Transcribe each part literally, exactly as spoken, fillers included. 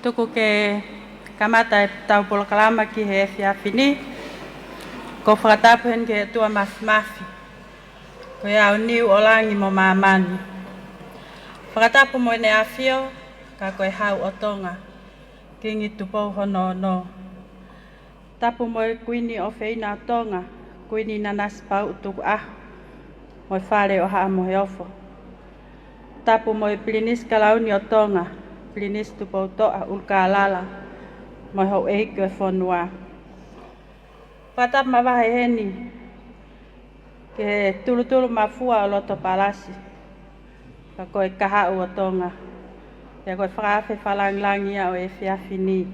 Tuku ke kamata ʻetau polokalama ki he efiafi ni. ʻOku ou fakatapu heni ki he ʻOtua Māfimafi, ko e ʻAoniu ʻo langi mo māmani. Fakatapu mo ʻEne ʻAfio, ka ko e Hau ʻo Tonga, Kingi Tupou hono ono. Tapu mo e Kuini ʻofeina ʻo Tonga, Kuini Nanasipauʻu Tukuʻaho, mo e Fale ʻo Haʻa Moheofo. Tapu mo e Pilinisi Kalauni ʻo Tonga, Pilinisi Tupoutoʻa ʻUlukālala, mo e houʻeiki ʻo e fonua. Fakatapu mavahe heni ki he Tulutulu Mafua ʻo Lotopalasi, ka ko e Kahaʻu ʻo Tonga, pea ko e fakaafe fakalāngilangi ia ʻo e efiafi ni.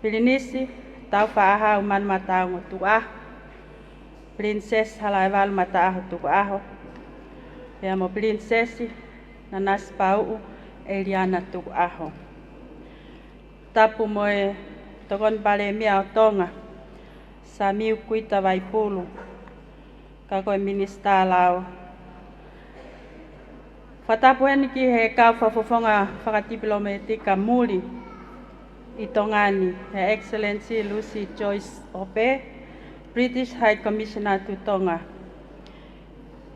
Pilinisi Tāufaʻāhau Manumataongo Tukuʻaho, Pilinisesi Halaevalu Mataʻaho Tukuʻaho, pea mo Pilinisesi Nanasipauʻu ʻEliana Tukuʻaho. Tapu mo e Tokoni Palēmia ʻo Tonga, Samiu Kuita Vaipulu, ka ko e Minisitā Lao. Fakatapu heni ki he kau fakafofonga fakatipilometika muli ʻi Tonga ni, Her Excellency Lucy Joyce Ope, British High Commissioner to Tonga.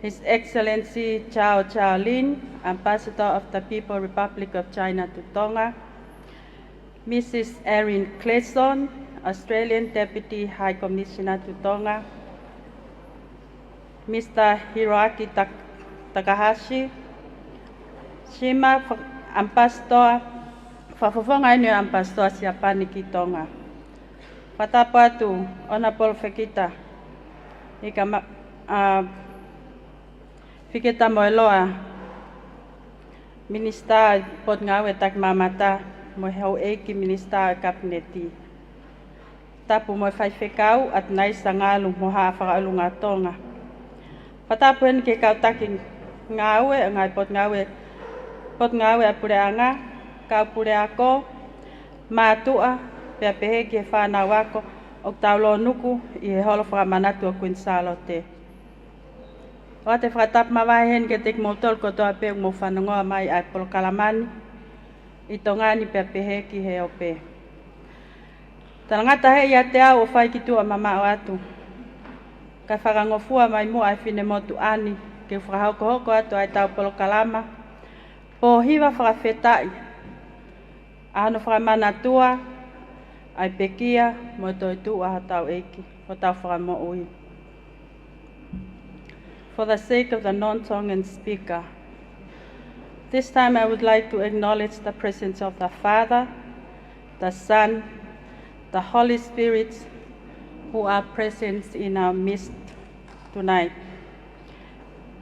His Excellency Zhao Zhao Lin, Ambassador of the People Republic of China to Tonga. Missus Erin Clayson, Australian Deputy High Commissioner to Tonga. Mister Hiroaki Tak-, Takahashi Shima, fa-, Ambassador, fakafofonga ʻeni ʻo e Ambassador Siapani ki Tonga. Fakatapu atu, ʻOnapolo Fekita, ʻIkama-, ʻa, Fikita Moeloa, Minisitā Potungāue Takimamata, mo e houʻeiki Minisitā ʻo e Kapineti. Tapu mo e Faifekau, ʻAtunaisa Ngalu mo Haʻa Fakaʻolunga ʻo Tonga. Fakatapu heni ki he kau taki ngāue, ngaahi potungāue, potungāue ʻa e puleʻanga, kau puleako, mātuʻa, pea pehē ki he fānau ako ʻoku tau lōnuku ʻi he holo fakamanatu ʻo Kuini Sālote. ʻOatu e fakatapu mavahe heni kiate kimoutolu kotoa pē ʻoku mou fanongoa mai ʻa e polokalama ni ʻi Tonga ni pea pehē ki he ope. Talangata he ʻiate au ʻo fai ki tuʻa mamaʻo atu, kae fakangofua mai muʻa e finemotuʻa ni ke u fakahokohoko atu ʻa ʻetau polokalama pōhiva fakafetaʻi, ʻa hono fakamanatua ʻa e pekia mo e toetuʻu ʻa hotau ʻEiki, hotau Fakamoʻui. For the sake of the non-Tongan speaker, this time I would like to acknowledge the presence of the Father, the Son, the Holy Spirit, who are present in our midst tonight.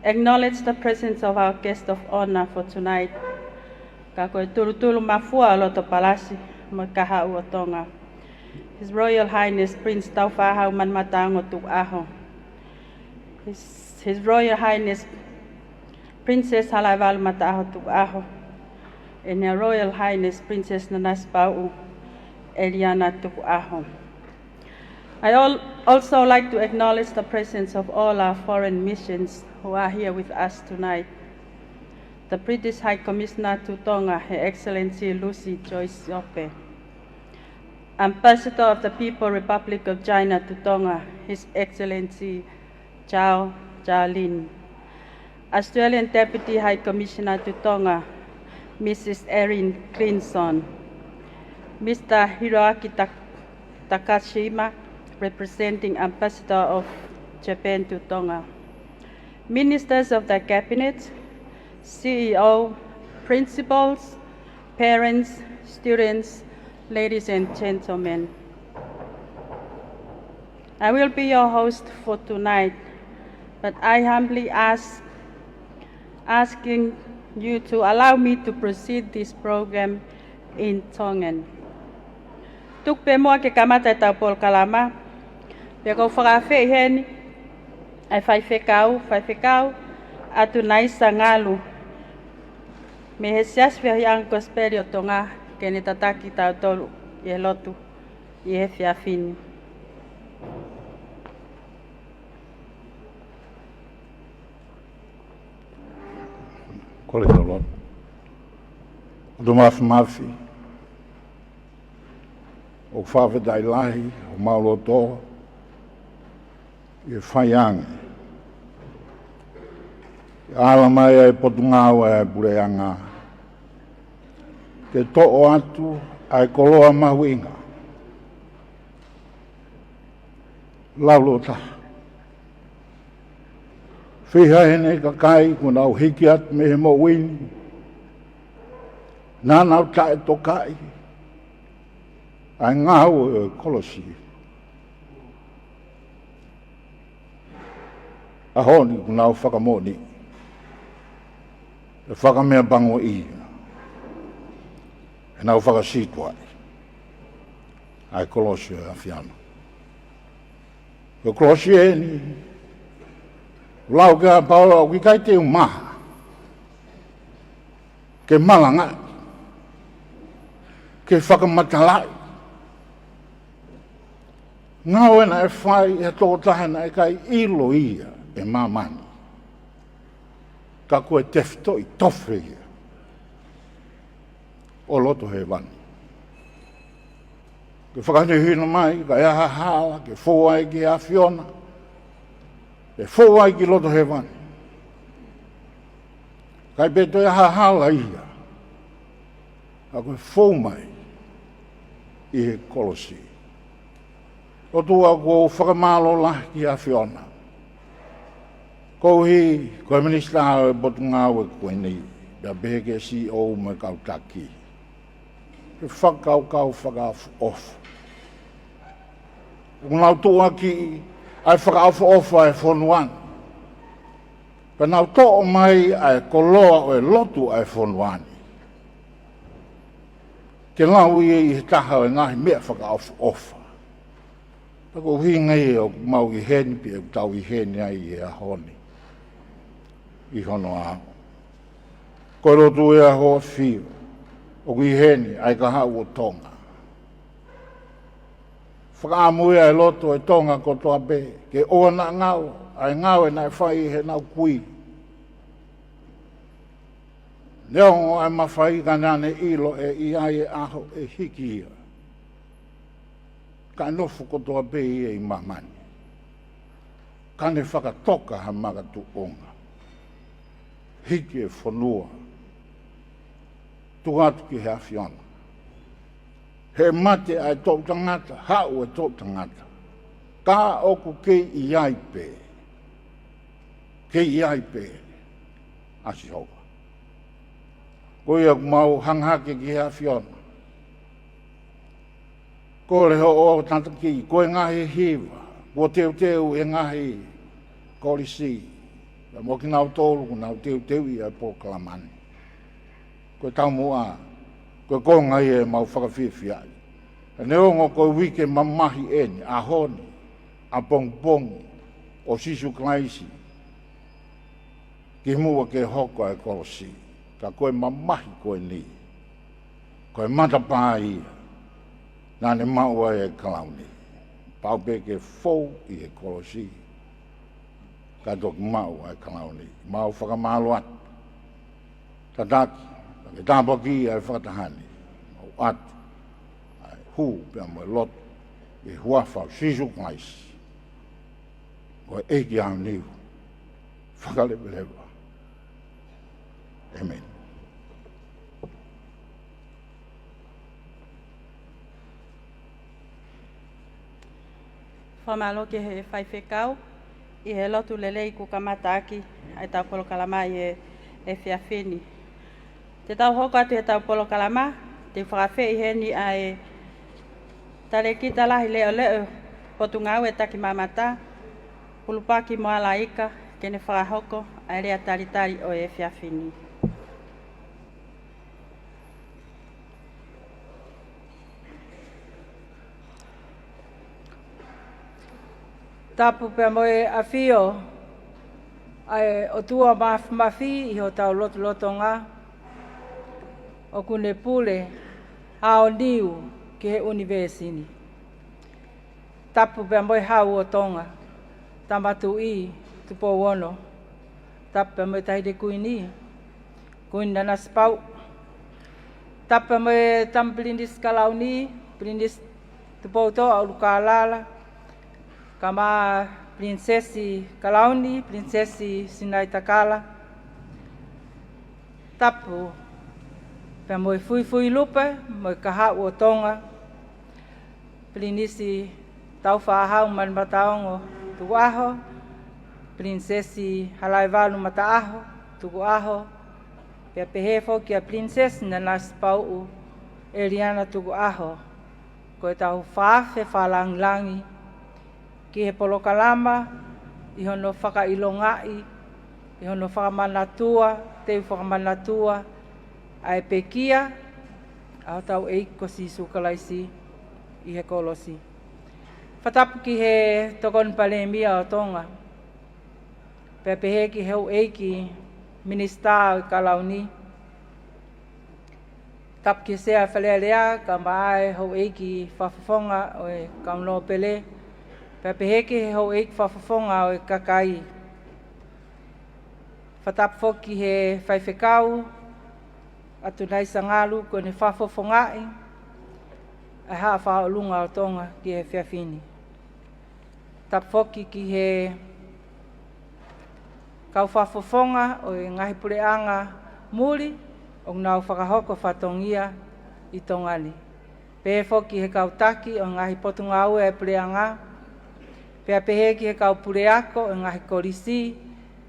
Acknowledge the presence of our guest of honor for tonight, ka ko e Tulutulu Mafua ʻo Lotopalasi mo e Kahaʻu ʻo Tonga, His Royal Highness Prince Tāufaʻāhau Manumataongo Tukuʻaho, His, His Royal Highness Princess Halaevalu Mataʻaho Tukuʻaho, and Her Royal Highness Princess Nanasipauʻu ʻEliana Tukuʻaho. I al-, also like to acknowledge the presence of all our foreign missions who are here with us tonight. The British High Commissioner to Tonga, Her Excellency Lucy Joyce Ope. Ambassador of the People Republic of China to Tonga, His Excellency Zhao Zhao Lin. Australian Deputy High Commissioner to Tonga, Missus Erin Clayson. Mister Hiroaki Tak-, Takashima, representing Ambassador of Japan to Tonga. Ministers of the Cabinet, C E O, principals, parents, students, ladies and gentlemen. I will be your host for tonight, but I humbly ask, asking you to allow me to proceed this program in Tongan. Tuku pē muʻa ke kamata ʻetau polokalama, pea ʻoku ou fakaafeʻi heni ʻa e Faifekau, Faifekau ʻAtunaisa Ngalu, mei he Siasi Feohiʻanga Kosipeli ʻo Tonga, ke ne tataki kitautolu ʻi he lotu ʻi he efiafi ni. Kole tau lotu. ʻOtua Māfimafi, ʻoku fakafetaʻi lahi homau loto ʻi he faiange ʻe ala mai ʻa e Potungāue ʻa e Puleʻanga ke toʻo atu ʻa e koloa mahuʻinga. Lau lota. Fiha ʻeni e kakai kuo nau hiki atu mei he moʻui ni, naʻa nau taʻetokaʻi ʻa e ngāue ʻo e kolosi. ʻAho ni kuo nau fakamoʻoni, ʻe fakameʻapangoʻia, ʻe nau fakasītuʻaʻi ʻa e kolosi ʻo e ʻAfiona. Ko e kolosi ʻeni, lau ki ai ʻa Paula, ʻoku ʻikai te u maha ke malangaʻi, ke fakamatalaʻi ngāue naʻe fai ʻe ha tokotaha naʻe ʻikai ʻilo ia ʻe māmani, ka ko e tefitoʻi tofe ia ʻo loto hēvani. Ke fakahinohino mai, ka ʻi ai ha hala ke fou ai ki he ʻAfiona, ke fou ai ki loto hēvani. Ka ʻi ai pē toe ha hala ia, ka ko e fou mai ʻi he kolosi. ʻOtua, ʻoku ou fakamālō lahi ki he ʻAfiona koeʻuhi ko e Minisitā ʻo e Potungāue ko eni, pea pehē ki he C E O mo e kau taki, he fakakaukau fakaʻofoʻofa. ʻOku nau tuʻuaki ʻa e fakaʻofoʻofa ʻa e fonua ni, pea nau toʻo mai ʻa e koloa ʻo e lotu ʻa e fonua ni ke lau ia ʻi he taha ʻo e ngaahi meʻa fakaʻofoʻofa. Pea ko e ʻuhinga ia ʻoku mau ʻi heni, pea ʻoku tau ʻi heni ai ʻi he ʻaho ni ʻi hono ʻao. Ko e lotu ia ʻa e ʻAfio, ʻoku ʻi heni ʻa e kahaʻu ʻo Tonga. Fakaʻamu ia ʻa e loto ʻo e Tonga kotoa pē ke ʻoua naʻa ngalo ʻa e ngāue naʻe fai ʻe heʻenau kui. Neongo ʻa e mafai, ka naʻa ne ʻilo ʻe ʻi ai e ʻaho ʻe hiki ia, kae nofo kotoa pē ia ʻi māmani, ka ne fakatoka ha makatuʻunga, hiki e fonua, tuku atu ki he ʻAfiona. He mate ʻa e toʻutangata, haʻu e toʻutangata, ka ʻoku kei ʻi ai pē, kei ʻi ai pē ʻa Sihova. Ko ia ʻoku mau hanga hake ki he ʻAfiona, kole hoʻo tataki, ko e ngaahi hiva kuo teuteu ʻe he ngaahi kolisi, pea mo kinautolu kuo nau teuteuʻi ʻa e polokalama ni. Ko e taumuʻa, ko e konga ia ʻemau fakafiefiaʻi. He neongo ko e uike mamahi ʻeni, ʻaho ni, ʻapongipongi ʻo Sīsū Kalaisi, kimuʻa ke hoko ʻa e kolosi, ka ko e mamahi ko eni, ko e matapā ia naʻa ne maʻu ai e kalauni. Pau pē ke fou ʻi he kolosi, ka toki maʻu ʻa e kalauni. Mau fakamālō atu. Tataki, ke tāpuakiʻi ʻa e fakataha ni. Mau ʻoatu ʻa e hū pea mo e lotu ʻi he huafa ʻo Sīsū Kalaisi, ko e ʻEiki ʻaoniu fakaleveleva. ʻĒmeni. Fakamālō ki he faifekau ʻi he lotu lelei kuo kamata ʻaki ʻa ʻetau polokalama ʻi he efiafi ni. Te tau hoko atu ʻi heʻetau polokalama, te u fakaafeʻi heni ʻa e Talēkita Lahi Leʻoleʻo Potungāue Takimamata, Pulupaki Moalaika, ke ne fakahoko ʻa e lea talitali ʻo e efiafi ni. Tapu pea mo e ʻafio ʻa e ʻOtua Māfimafi ʻi hotau lotolotonga, ʻoku ne pule ʻaoniu ki he ʻunivēsi ni. Tapu pea mo e Hau ʻo Tonga, Tama Tuʻi Tupou Ono. Tapu pea mo e Taʻahine Kuini, Kuini Nanasipauʻu. Tapu mo e Tama Pilinisi Kalauni, Pilinisi Tupoutoʻa ʻUlukalala, kae ʻumaʻā Pilinisesi Kalauni, Pilinisesi Sinaitakala. Tapu pea mo e Fuifui Lupe mo e Kahaʻu ʻo Tonga, Pilinisi Tāufaʻāhau Manumataongo Tukuʻaho, Pilinisesi Halaevalu Mataʻaho Tukuʻaho, pea pehē foki kia Pilinisesi Nanasipauʻu ʻEliana Tukuʻaho. Ko ʻetau fakaafe fakalāngilangi ki he polokalama ʻi hono fakaʻilongaʻi, ʻi hono fakamanatua, teu fakamanatua ʻa e pekia ʻa hotau ʻEiki ko Sīsū Kalaisi ʻi he kolosi. Fakatapu ki he Tokoni Palēmia ʻo Tonga, pea pehē ki he Houʻeiki Minisitā ʻo e Kalauni. Tapu ki he Sea Fale Alea, kae ʻumaʻā e Houʻeiki Fakafofonga ʻo e Kau Nōpele, pea pehē ki he Houʻeiki Fakafofonga ʻo e kakai. Fakatapu foki ki he Faifekau ʻAtunaisa Ngalu, kuo ne fakafofongaʻi ʻa e Haʻa Fakaʻolunga ʻo Tonga ki he efiafi ni. Tapu foki ki he kau fakafofonga ʻo e ngaahi puleʻanga muli ʻoku nau fakahoko fatongia ʻi Tonga ni. Pehē foki ki he kau taki ʻo e ngaahi potungāue ʻa e puleʻanga, pea pehē ki he kau puleako ʻo e ngaahi kolisi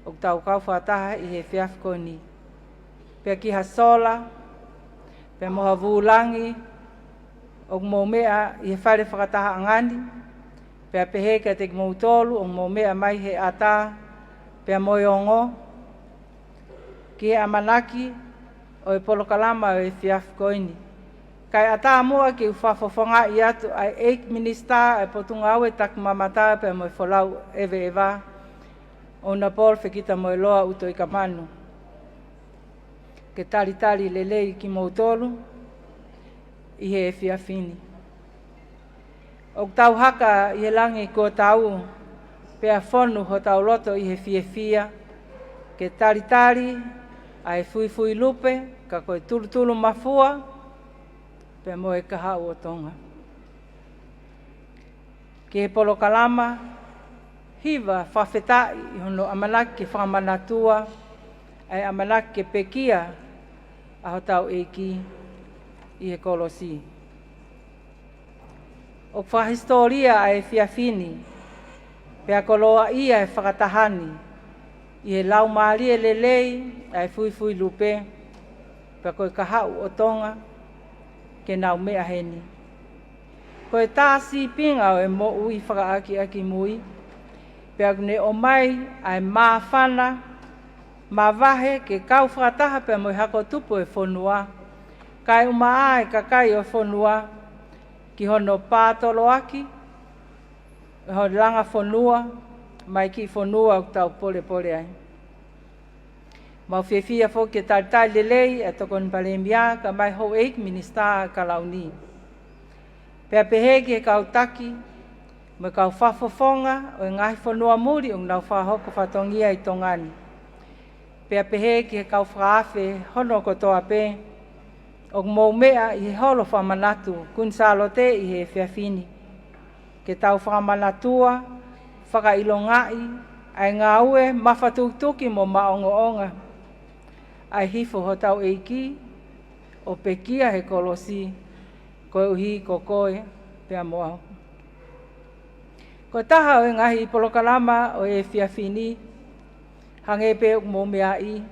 ʻoku tau kau fakataha ʻi he efiafi ko eni. Pea ki ha sola, pea mo ha vūlangi ʻoku mou meʻa ʻi he fale fakatahaʻanga ni, pea pehē kiate kimoutolu ʻoku mou meʻa mai he ʻatā pea mo e ongo ki he ʻamanaki ʻo e polokalama ʻo e efiafi ko eni. Kae ʻatā muʻa ke u fakafofongaʻi atu ʻa e ʻEiki Minisitā ʻa e Potungāue Takimamata pea mo e Folau ʻEveʻeva, ʻOnapolo Fekitamoeloa ʻUtoikamanu, ke talitali lelei kimoutolu ʻi he efiafi ni. ʻOku tau haka ʻi he langi kuo tau, pea fonu hotau loto ʻi he fiefia, ke talitali ʻa e Fuifui Lupe, ka ko e Tulutulumafua pea mo e Kahaʻu ʻo Tonga. Ki he polokalama, hiva fakafetaʻi ʻi hono ʻamanaki ke fakamanatua ʻa e ʻamanaki ke pekia ʻa hotau ʻEiki ʻi he kolosi. ʻOku fakahisitōlia ʻa e efiafi ni, pea koloaʻia e fakataha ni ʻi he laumālie lelei ʻa e Fuifui Lupe, pea ko e Kahaʻu ʻo Tonga, ke nau meʻa heni. Ko e tā sīpinga ʻo e moʻui fakaʻakiʻakimui, pea ʻoku ne ʻomai ʻa e māfana mavahe ke kau fakataha pea mo e hako tupu ʻo e fonua, kae ʻumaʻā e kakai ʻo e fonua, ki hono pātoloaki ʻo e langa fonua, mai ki he fonua ʻoku tau polepole ai. Mau fiefia foki ke talitali lelei ʻa e Tokoni Palēmia kae ʻumaʻā e Houʻeiki Minisitā Kalauni. Pea pehē ki he kau taki mo e kau fakafofonga ʻo e ngaahi fonua muli ʻoku nau fakahoko fatongia ʻi Tonga ni. Pea pehē ki he kau fakaafe hono kotoa pē ʻoku mou meʻa ʻi he holo fakamanatu Kuini Sālote ʻi he efiafi ni, ke tau fakamanatua, fakaʻilongaʻi ʻa e ngāue mafatukituki mo maʻongoʻonga ʻa e hifo hotau ʻEiki ʻo pekia he kolosi, koeʻuhi ko koe pea mo au. Ko e taha ʻo e ngaahi polokalama ʻo e efiafi ni, hangē pē ʻoku mou meaʻi,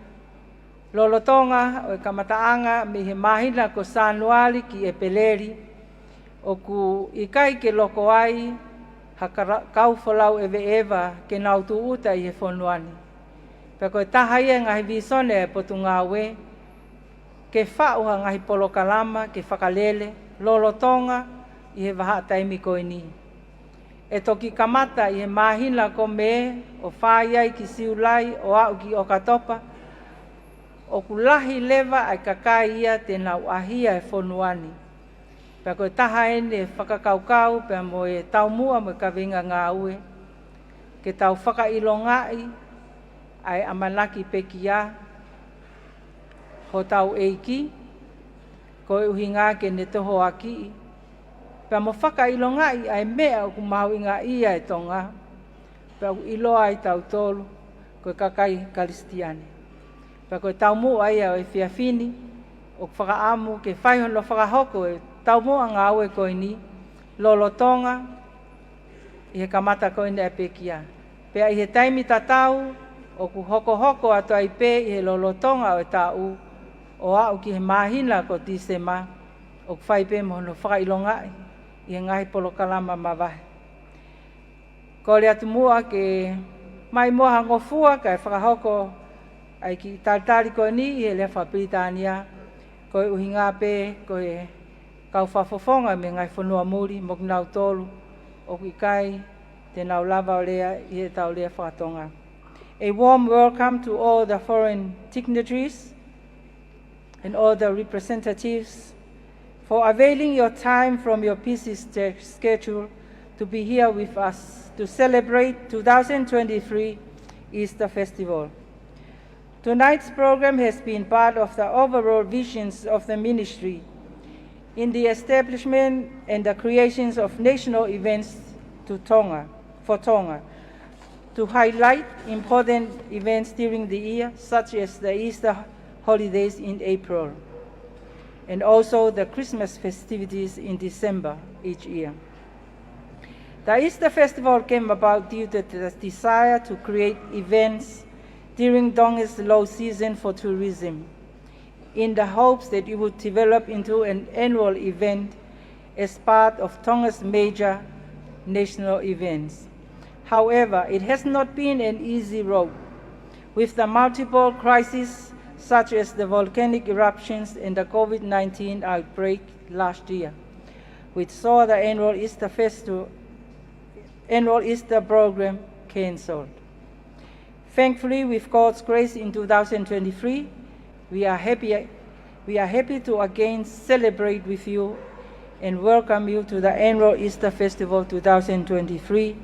lolotonga ʻo e kamataʻanga mei he māhina ko Sānuali ki ʻEpeleli, ʻoku ʻikai ke loko ai ha kara-, kau folau ʻeveʻeva ke nau tūʻuta ʻi he fonua ni. Pea ko e taha ia e ngaahi vīsone ʻa e Potungāue, ke faʻu ha ngaahi polokalama ke fakalele lolotonga ʻi he vahaʻa taimi ko eni. ʻE toki kamata ʻi he māhina ko Mē ʻo fai ai ki Siulai ʻo aʻu ki ʻOkatopa, ʻoku lahi leva ʻa e kakai ia te nau ʻahia e fonua ni. Pea ko e taha eni e fakakaukau pea mo e taumuʻa mo e kaveinga ngāue, ke tau fakaʻilongaʻi ʻa e ʻamanaki pekia hotau ʻEiki, Ko e ʻuhinga ke ne tohoakiʻi pea mo fakaʻilongaʻi ʻa e meʻa ʻoku mahuʻingaʻia ʻe Tonga, pea ʻoku ʻiloa ai tautolu ko e kakai Kalisitiane. Pea ko e taumuʻa ia ʻo e efiafi ni, ʻoku fakaʻamu ke fai hono fakahoko e taumuʻa ngāue ko eni lolotonga ʻi he kamata ko eni ʻa e pekia. Pea ʻi he taimi tatau, ʻoku hokohoko atu ai pē ʻi he lolotonga ʻo e taʻu, ʻo aʻu ki he māhina ko Tīsema, ʻoku fai pē mo hono fakaʻilongaʻi ʻi he ngaahi polokalama mavahe. Kole atu muʻa ke maʻu muʻa ha ngofua kae fakahoko ʻa e kiʻi talitali ko eni ʻi he lea fakapilitānia, ko e ʻuhinga pē ko e kau fakafofonga mei he ngaahi fonua muli mo kinautolu ʻoku ʻikai te nau lava ʻo lea ʻi heʻetau lea fakatonga. A warm welcome to all the foreign dignitaries and all the representatives for availing your time from your busy sch-, schedule to be here with us to celebrate two thousand twenty-three Easter Festival. Tonight's program has been part of the overall visions of the ministry in the establishment and the creations of national events to Tonga, for Tonga, to highlight important events during the year, such as the Easter holidays in April, and also the Christmas festivities in December each year. The Easter Festival came about due to the desire to create events during Tonga's low season for tourism, in the hopes that it would develop into an annual event as part of Tonga's major national events. However, it has not been an easy road, with the multiple crises such as the volcanic eruptions and the COVID nineteen outbreak last year, which saw the annual Easter Festival, annual Easter program cancelled. Thankfully, with God's grace, in two thousand twenty-three, we are happy, we are happy to again celebrate with you and welcome you to the annual Easter Festival two thousand twenty-three,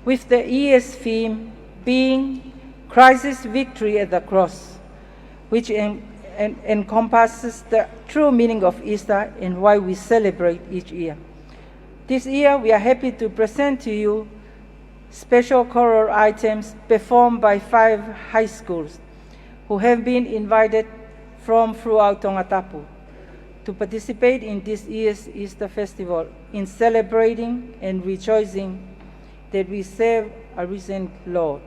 with the year's theme being Christ's Victory at the Cross, which en-, en-, encompasses the true meaning of Easter and why we celebrate each year. This year, we are happy to present to you special choral items performed by five high schools who have been invited from throughout Tongatapu to participate in this year's Easter Festival, in celebrating and rejoicing that we serve a risen Lord.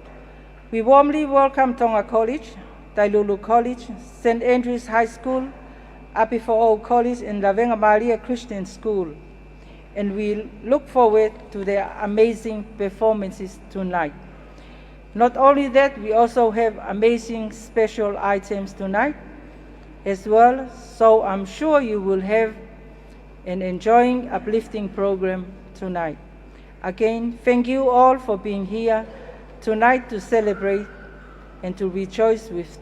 We warmly welcome Tonga College, Tailulu College, Saint Andrew's High School, ʻApifoʻou College, and Lavengamālie Christian School, and we look forward to their amazing performances tonight. Not only that, we also have amazing special items tonight as well, so I'm sure you will have an enjoying, uplifting program tonight. Again, thank you all for being here tonight to celebrate and to rejoice with,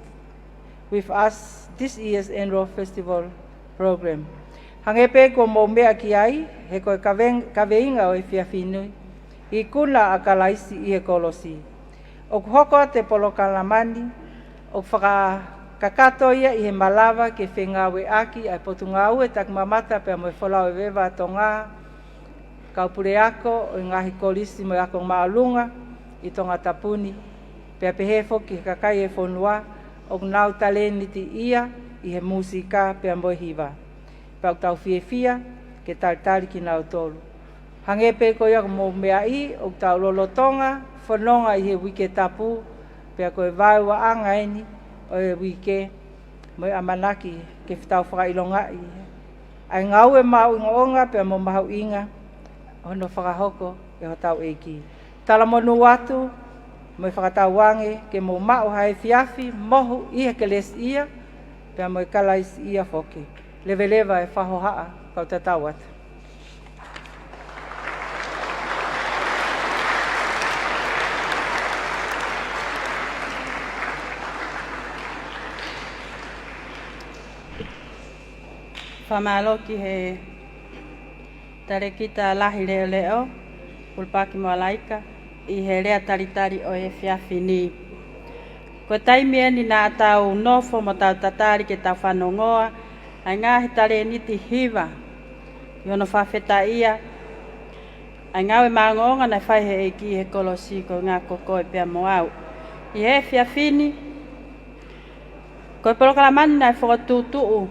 with us this year's annual festival program. Hangē pē ko hoʻomou meʻa ki ai, he ko e kaveng-, kaveinga ʻo e efiafi ni, ikuna ʻa Kalaisi ʻi he kolosi. ʻOku hoko atu e polokalama ni, ʻoku fakakakato ia ʻi he malava ke fengāueʻaki ʻa e Potungāue Takimamata pea mo e Folau ʻo e Veva ʻa Tonga, kau puleako ʻo e ngaahi kolisi mo e ako māʻolunga ʻi Tongatapu ni, pea pehē foki ki he kakai ʻo e fonua ʻoku nau talēnitiʻia ʻi he mūsika pea mo e hiva. Pea ʻoku tau fiefia ke talitali kinautolu. Hangē pē ko ia ko hoʻomou meʻa ʻi, ʻoku tau lolotonga fononga ʻi he Uike Tapu, pea ko e vaeuaʻanga eni ʻo e uike, mo e ʻamanaki ke tau fakaʻilongaʻi ʻa e ngāue maʻongoʻonga pea mo mahuʻinga ʻo hono fakahoko ʻe hotau ʻEiki. Talamonū atu, mo e fakatauange ke mou maʻu ha efiafi mohu ʻi he kelesiʻia pea mo e Kalaisiʻia foki. Leveleva e fakahohaʻa, kau tatau atu. Fakamālō ki he Talēkita Lahi Leʻoleʻo, Kulupaki Moalaika, ʻi he lea talitali ʻo e efiafi ni. Ko e taimi eni naʻa tau nofo mo tau tatali ke tau fanongoa ʻa e ngaahi talēniti hiva, ʻi hono fakafetaʻia ʻa e ngāue maʻongoʻonga naʻe fai he ʻEiki he kolosi, ko e ʻuhinga ko koe pea mo au. ʻI he efiafi ni, ko e polokalama ni naʻe fokotuʻutuʻu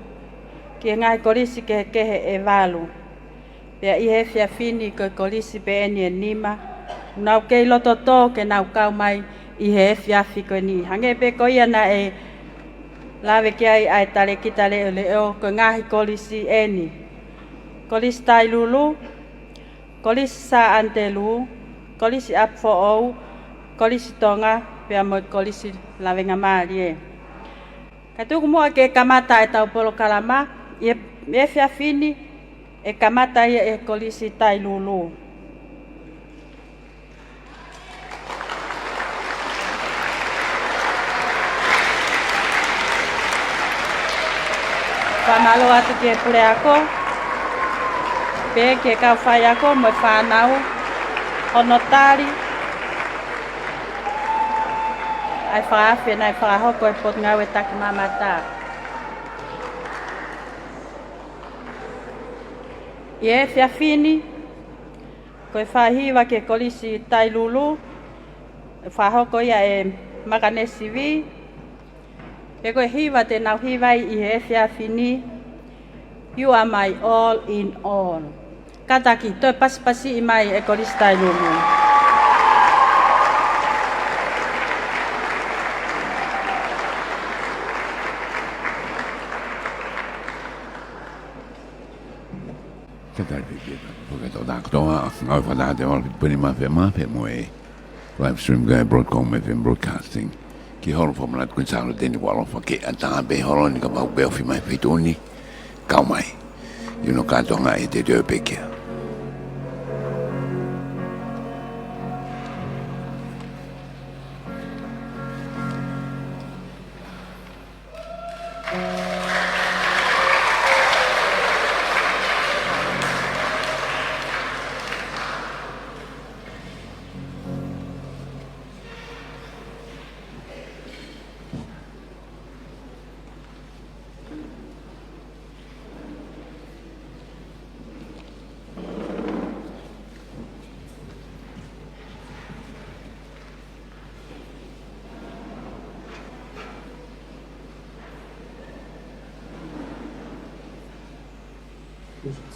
ki he ngaahi kolisi kehekehe ʻe valu. Pea ʻi he efiafi ni ko e kolisi pē ʻeni ʻe nima ʻoku nau kei loto tō ke nau kau mai ʻi he efiafi ko eni. Hangē pē ko ia naʻe lave ki ai ʻa e talēkita leʻoleʻo, ko e ngaahi kolisi ʻeni: Kolisi Tailulu, Kolisi Sā ʻAnitelū, Kolisi ʻApifoʻou, Kolisi Tonga, pea mo e Kolisi Lavengamālie. Kae tuku muʻa ke kamata ʻetau polokalama, ʻi he efiafi ni ʻe kamata ia ʻi he Kolisi Tailulu. Fakamālō atu ki he puleako, pea ki he kau faiako mo e fānau, hono tali ʻa e fakaafe naʻe fakahoko ʻe he Potungāue Takimamata. ʻI he efiafi ni, ko e fai hiva ki he Kolisi Tailulu, fakahoko ia ʻe Makanesivi, pea ko e hiva te nau hiva ai ʻi he efiafi ni, You Are My All in All. Kātaki, toe pasipasiʻi mai e Kolisi Tailulu. Kātaki, kātaki, kātaki, kātaki, kātaki, kātaki, Live stream ki he Broadcom F M Broadcasting. Ki he holo fakamanatu ko eni Sālote Niualofa, ke ʻatā pē holo ni kapau ʻoku ke ofi mai he feituʻu ni, kau mai. ʻI hono kātoanga ʻe teuteu pē kia.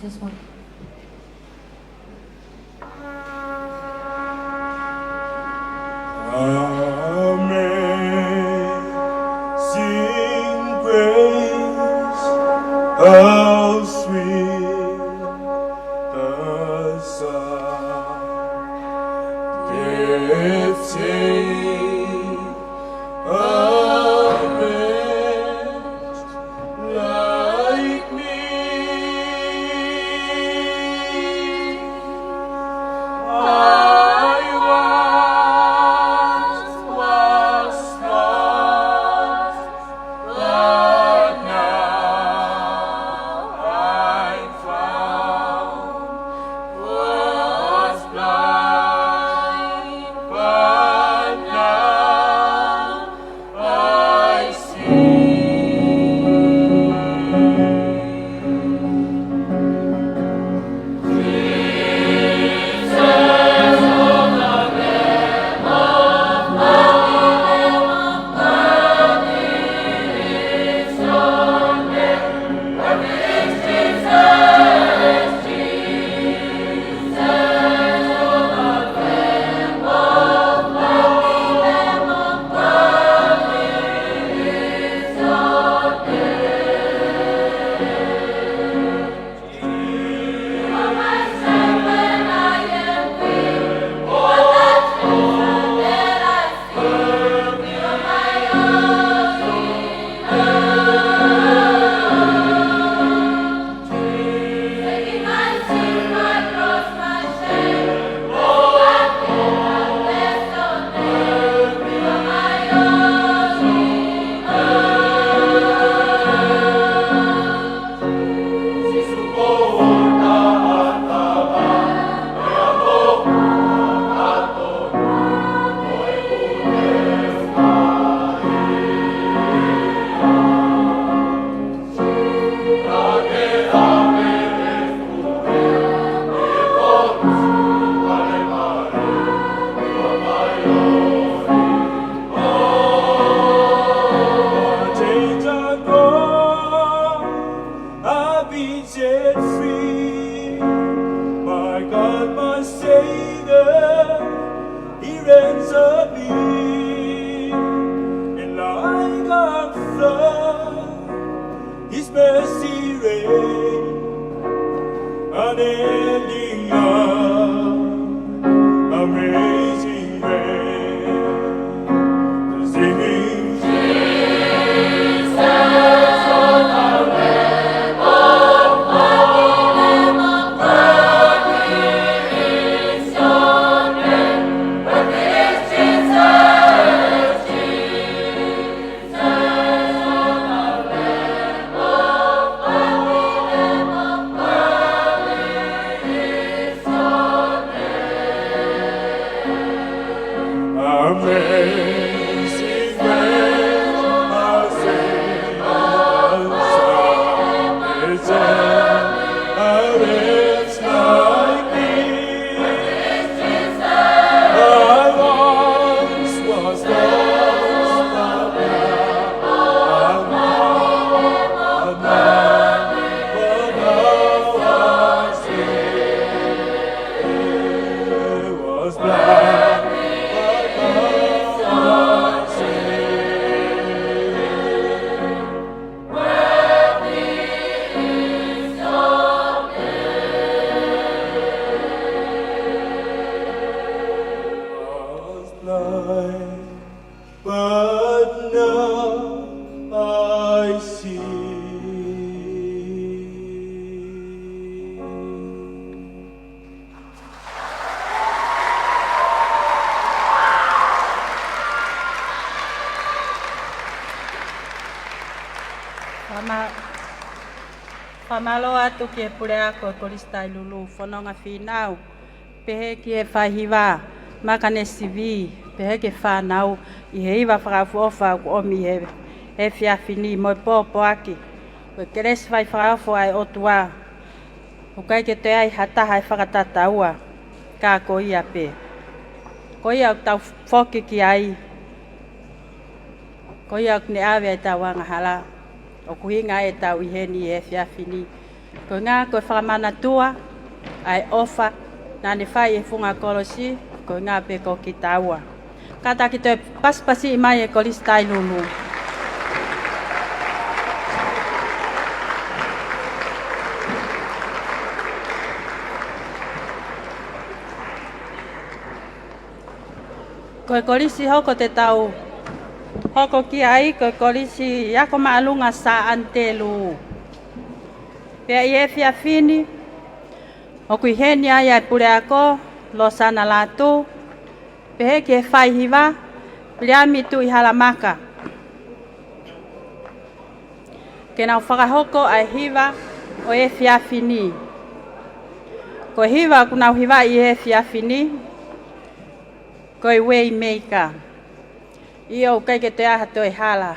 Just one. Amazing grace, how sweet the sound that saved a wretch like me. I once was lost, but now I'm found. Was blind, but now I see. Ends of me, and like a flood, His mercy reign, unending love, amazing grace, singing, Amazing grace, how sweet the sound that saved a wretch like me. I once was lost, but now I'm found, but now I see. I was blind, but now I see. Worthy is your name. I was blind, but now I see. Fakamā-, fakamālō atu ki he puleako ʻo e Kolisi Tailulu, Fononga Fīnau, pehē ki he faihiva, Makanesivi, pehē ki he fānau, ʻi he hiva fakaʻofoʻofa ʻoku ʻomi he, he efiafi ni mo e pōpoaki. Ko e kelesi fai fakaofo ʻa e ʻOtua, ʻoku ʻikai ke toe ʻi ai ha taha ʻe fakatataua, ka ko ia pē. Ko ia ʻoku tau foki ki ai, ko ia ʻoku ne ʻave ʻetau angahala, ʻoku ʻuhinga ai ʻetau ʻi heni he efiafi ni. Koeʻuhinga ko e fakamanatua ʻa e ʻofa naʻa ne fai he funga kolosi, koeʻuhinga pē ko kitaua. Kātaki toe pasipasi mai e Kolisi Tailulu. Ko e kolisi hoko te tau hoko ki ai, ko e Kolisi Ako Māʻolunga Sā ʻAnitelū. Pea ʻi he efiafi ni, ʻoku ʻi heni ai ʻa e puleako, Losana Lātū, pehē ki he faihiva, Viliami Tuʻihalamaka, ke nau fakahoko ʻa e hiva ʻo e efiafi ni. Ko e hiva ʻoku nau hivaʻi he efiafi ni, ko e Waymaker. ʻIo, ʻoku ʻikai ke toe ʻi ai ha toe hala,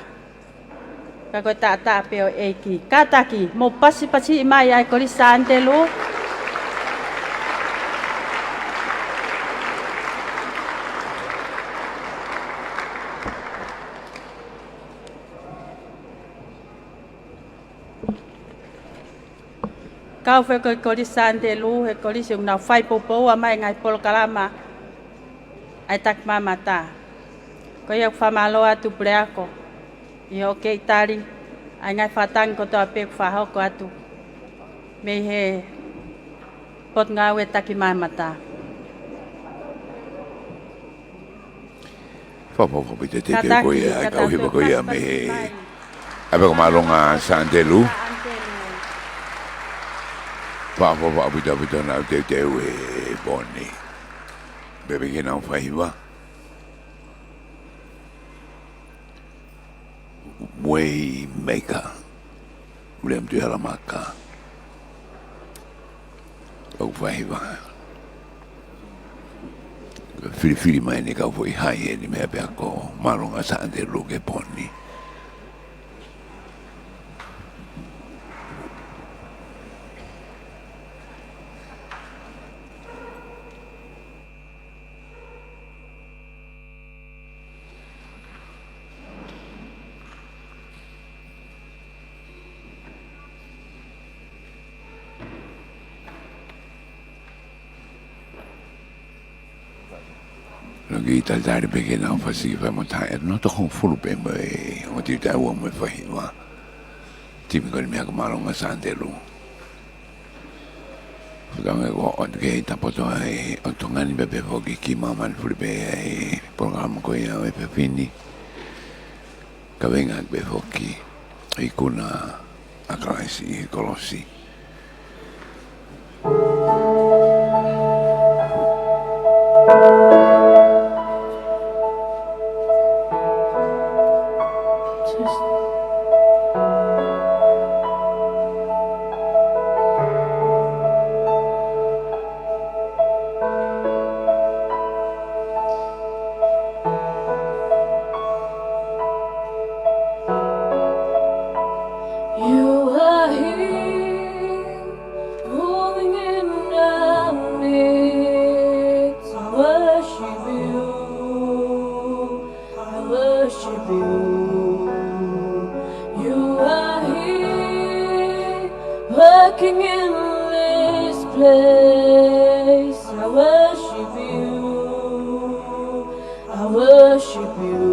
ka ko e taʻataʻa pē ʻo e ʻEiki. Kātaki, mou pasipasi mai ʻa e Kolisi Sā ʻAnitelū. Kau fē ko e Kolisi Sā ʻAnitelū, he kolisi ʻoku nau fai poupou mai e ngaahi polokalama ʻa e takimamata. Ko ia ʻoku fakamālō atu puleako ʻi hoʻo kei tali ʻa e ngaahi fakatangi kotoa pē ʻoku fakahoko atu mei he Potungāue Takimamata. Fakafetaʻi ʻaupito e teuteu ko ia ʻa e kau hiva ko ia mei he ʻApiako Māʻolunga Sā ʻAnitelū. Fakafetaʻi ʻaupito ʻaupito ʻenau teuteu he pō ni. Pea pehē ki heʻenau faihiva, Waymaker, Viliami Tuʻihalamaka. ʻOku faihiva. Filifili mai ʻeni e kau foʻi hai ʻeni mei he ʻApiako Māʻolunga Sā ʻAnitelū ki he pō ni. Loki talitali pē ke nau fasi ki fai mo tae no toko fulu pē mo e o ti taua mo e fahiva. Timi ko ni mea ko Malonga Sandelu. Futange ko o ke tapoto ai o tongani pē pē foki ki mamani fuli pē ai polokalama ko ia o e pepini. Ka venga pē foki ikuna a Kalaisi ʻi he kolosi. You are here, moving in our midst. I worship you. I worship you. You are here, working in this place. I worship you. I worship you.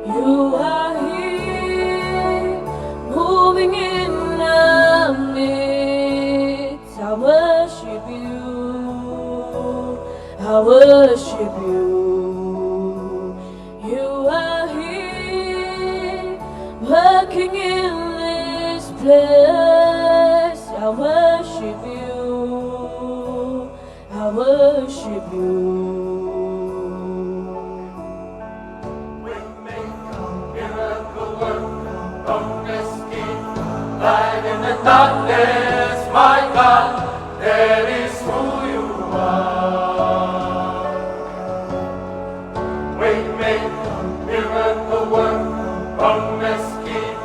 You are here, moving in our midst. I worship you. I worship you. You are here, working in this place. I worship you. I worship you. We make a miracle work, promise keep, light in the darkness, my God, that is who you are. We make a miracle work, promise keep,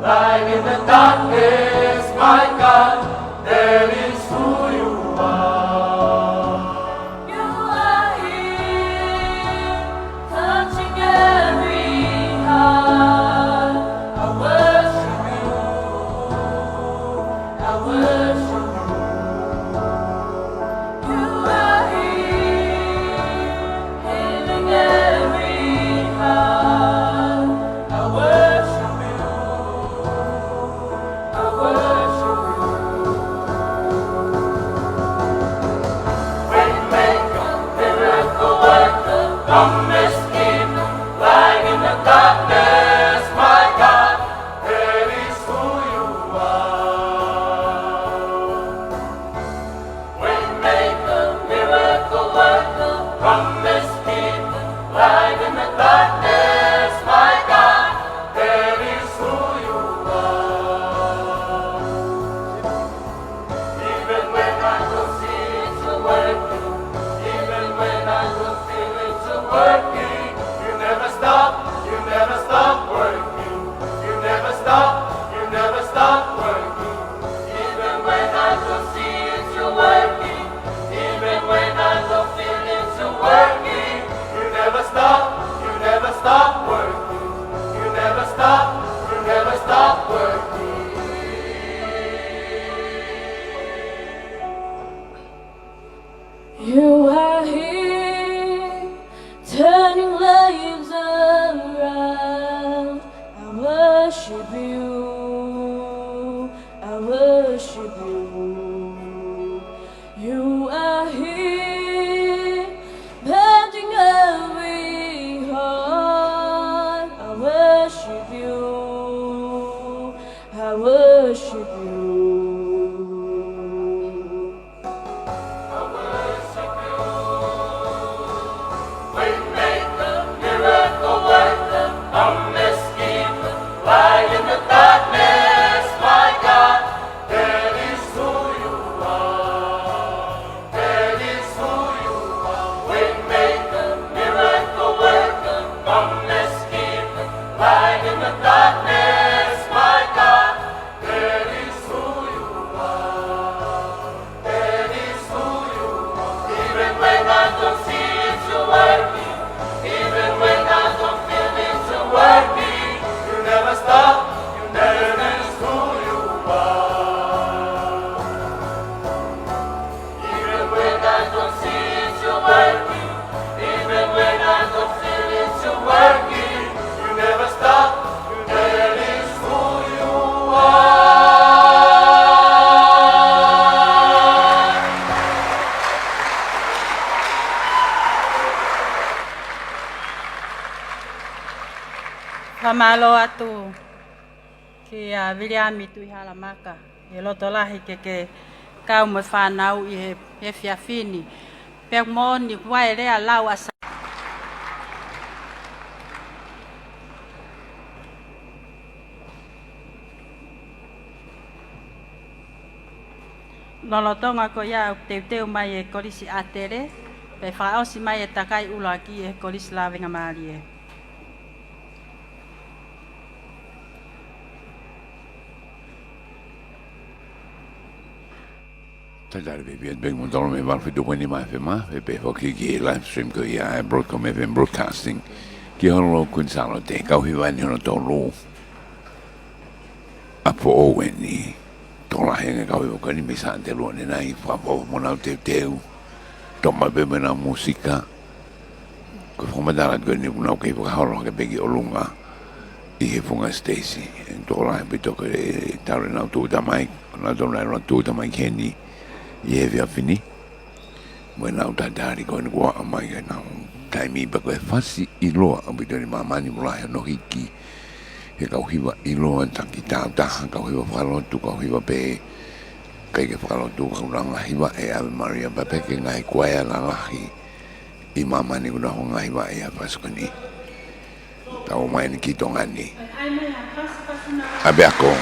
light in the darkness, my God, that is who you are. You are here, touching every heart. I worship you. I worship you. You are here, healing every heart. I worship you. I worship you. Waymaker, miracle worker, promise keeper, light in the darkness, my God, that is who you are. Waymaker, miracle worker, promise keeper, light in the darkness, my God, that is who you are. Even when I don't see it, you're working. Even when I don't feel it, you're working. You never stop, you never stop working. You never stop, you never stop working. Even when I don't see it, you're working. Even when I don't feel it, you're working. You never stop, you never stop working. You never stop, you never stop working. You are here, turning lives around. I worship you. I worship you. You are here, mending every heart. I worship you. I worship you. I worship you. Fakamālō atu kia Viliami Tuʻihalamaka, ʻi he loto lahi ke ke kau mo e fānau ʻi he, he efiafi ni. Pea moʻoni kuo ʻi ai e lea lau ʻa Sa- Lolotonga ko ia ʻoku teuteu mai e Kolisi ʻAtele, pea fakaʻosi mai e takai ʻuluaki e Kolisi Lavengamālie. Talitali pē pia pē mo tolo mei he valu fitu poini nima F M, pea pehē foki ki he live stream ko ia ʻa e Broadcom F M Broadcasting, ki Honolulu, Queen Sālote, kau hiva eni hono tolu. ʻA Foʻou eni, tokolahi ange kau hiva ko eni mei Sātelua ʻanenai, fakafoʻou mo ʻenau teuteu, toʻo mai pē mo ʻenau mūsika. Ko e fakamatala ko eni ʻoku nau kei fakaholo hake pē ki ʻolunga ʻi he funga siteisi. ʻE tokolahi pē toko e tau ʻenau tūʻuta mai, ko ʻenau tau ʻenau tūʻuta mai ki heni ʻi he efiafi ni. Mo ʻenau talitali ko eni kuo ʻomai ke nau taimi pē ko e fasi ʻiloa ʻaupito ʻi māmani mo lahi hono hiki he kau hiva ʻiloa taki tāutaha, kau hiva fakalotu, kau hiva pē ʻikai ke fakalotu, kau langa hiva ʻe Ave Maria pea pehē ki he ngaahi kuaea lalahi ʻi māmani ʻoku nau hanga hiva ʻi he fasi ko eni. Tau ō mai eni ki Tonga ni. ʻApiako,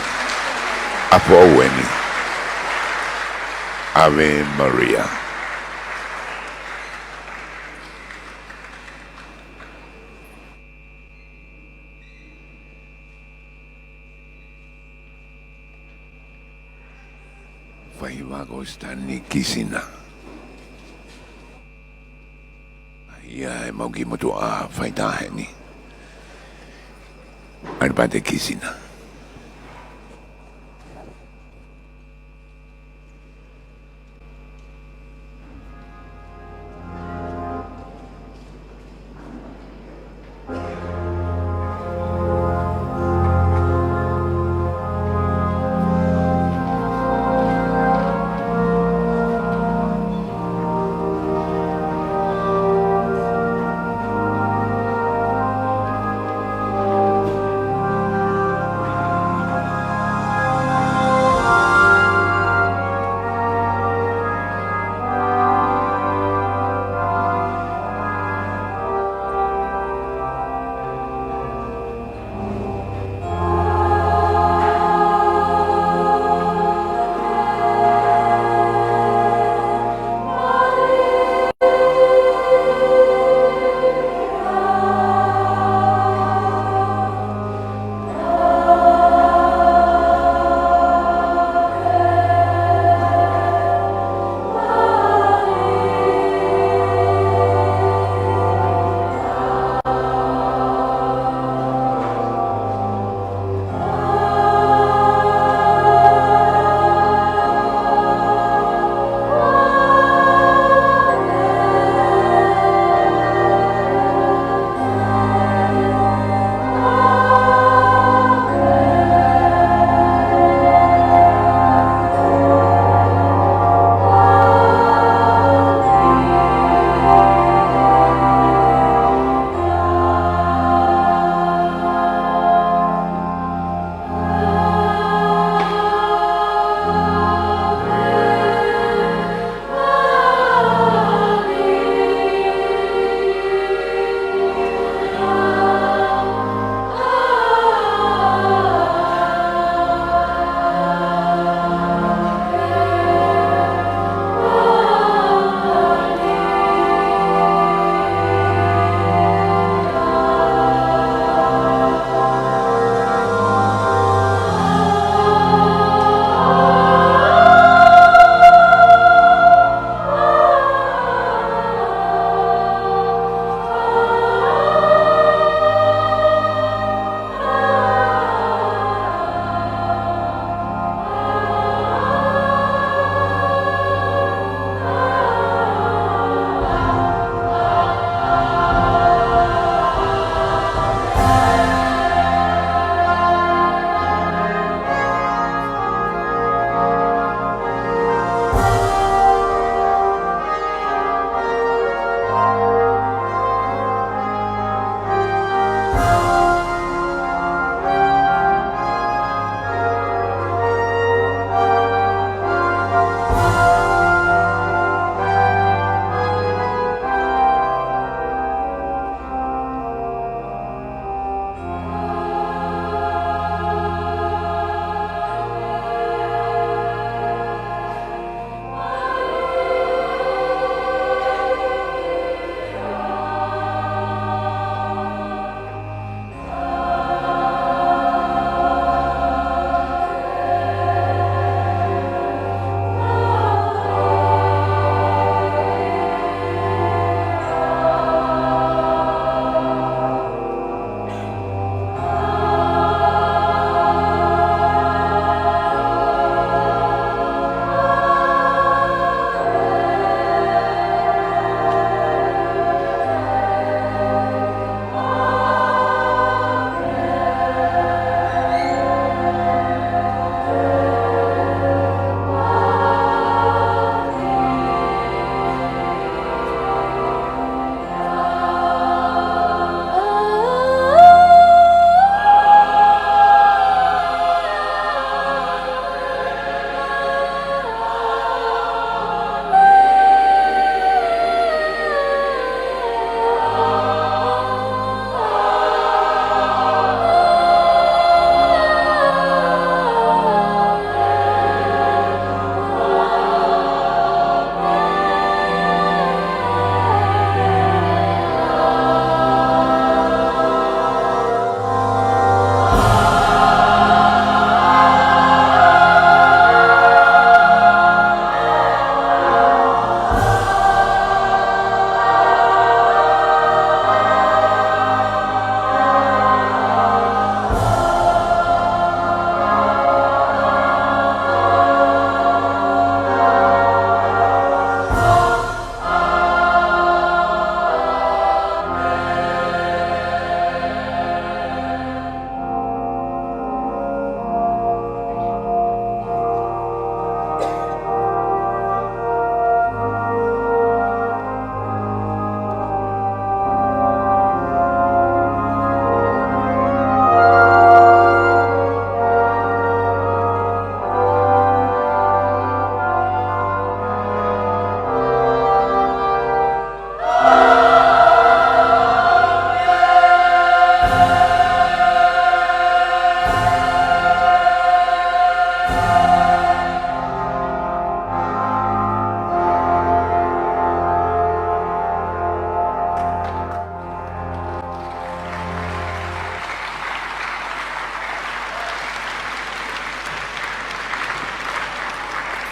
ʻa Foʻou eni. Ave Maria. Faiva ko Stanley Kisina. ʻA ia ʻe mau kiʻi motuʻa faitā heni. ʻAlipate Kisina.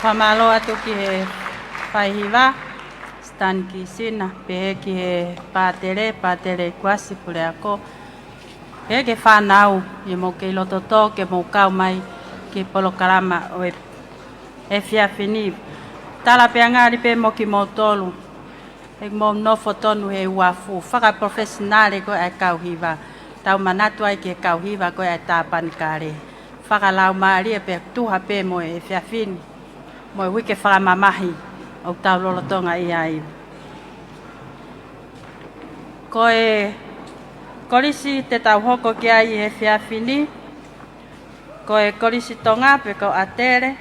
Fakamālō atu ki he faihiva, Stan Kisina, pehē ki he pātele, pātele Kuasi Puleako, pehē ki he fānau, ʻi hoʻomou kei loto tō ke mou kau mai ki he polokalama ʻo e efiafi ni. Tala pē ʻa ngali pē mo kimoutolu, ʻoku mou nofo tonu he uafu, fakaprofesinale ko ē ʻa e kau hiva. Tau manatu ai ki he kau hiva ko ē ʻa e Tāpanekale. Fakalaumālie pē, tuha pē mo e efiafi ni, mo e uike fakamamahi ʻoku tau lolotonga ʻi ai. Ko e kolisi te tau hoko ki ai he efiafi ni, ko e Kolisi Tonga pe ko ʻAtele.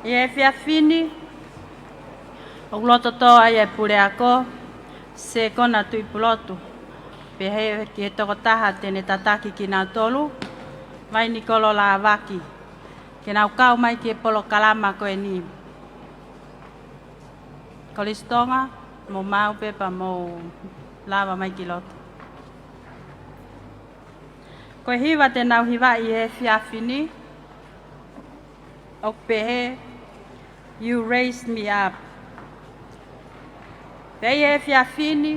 ʻI he efiafi ni, ʻoku loto tō ai e Puleako, Sekona Tuʻipulotu, pehē ki he tokotaha te ne tataki kinautolu, Vainikolo Lāvaki, ke nau kau mai ki he polokalama ko eni. Kolisi Tonga, mou maʻu pē pea mou lava mai ki loto. Ko e hiva te nau hivaʻi he efiafi ni, ʻoku pehē, You Raise Me Up. Pea ʻi he efiafi ni,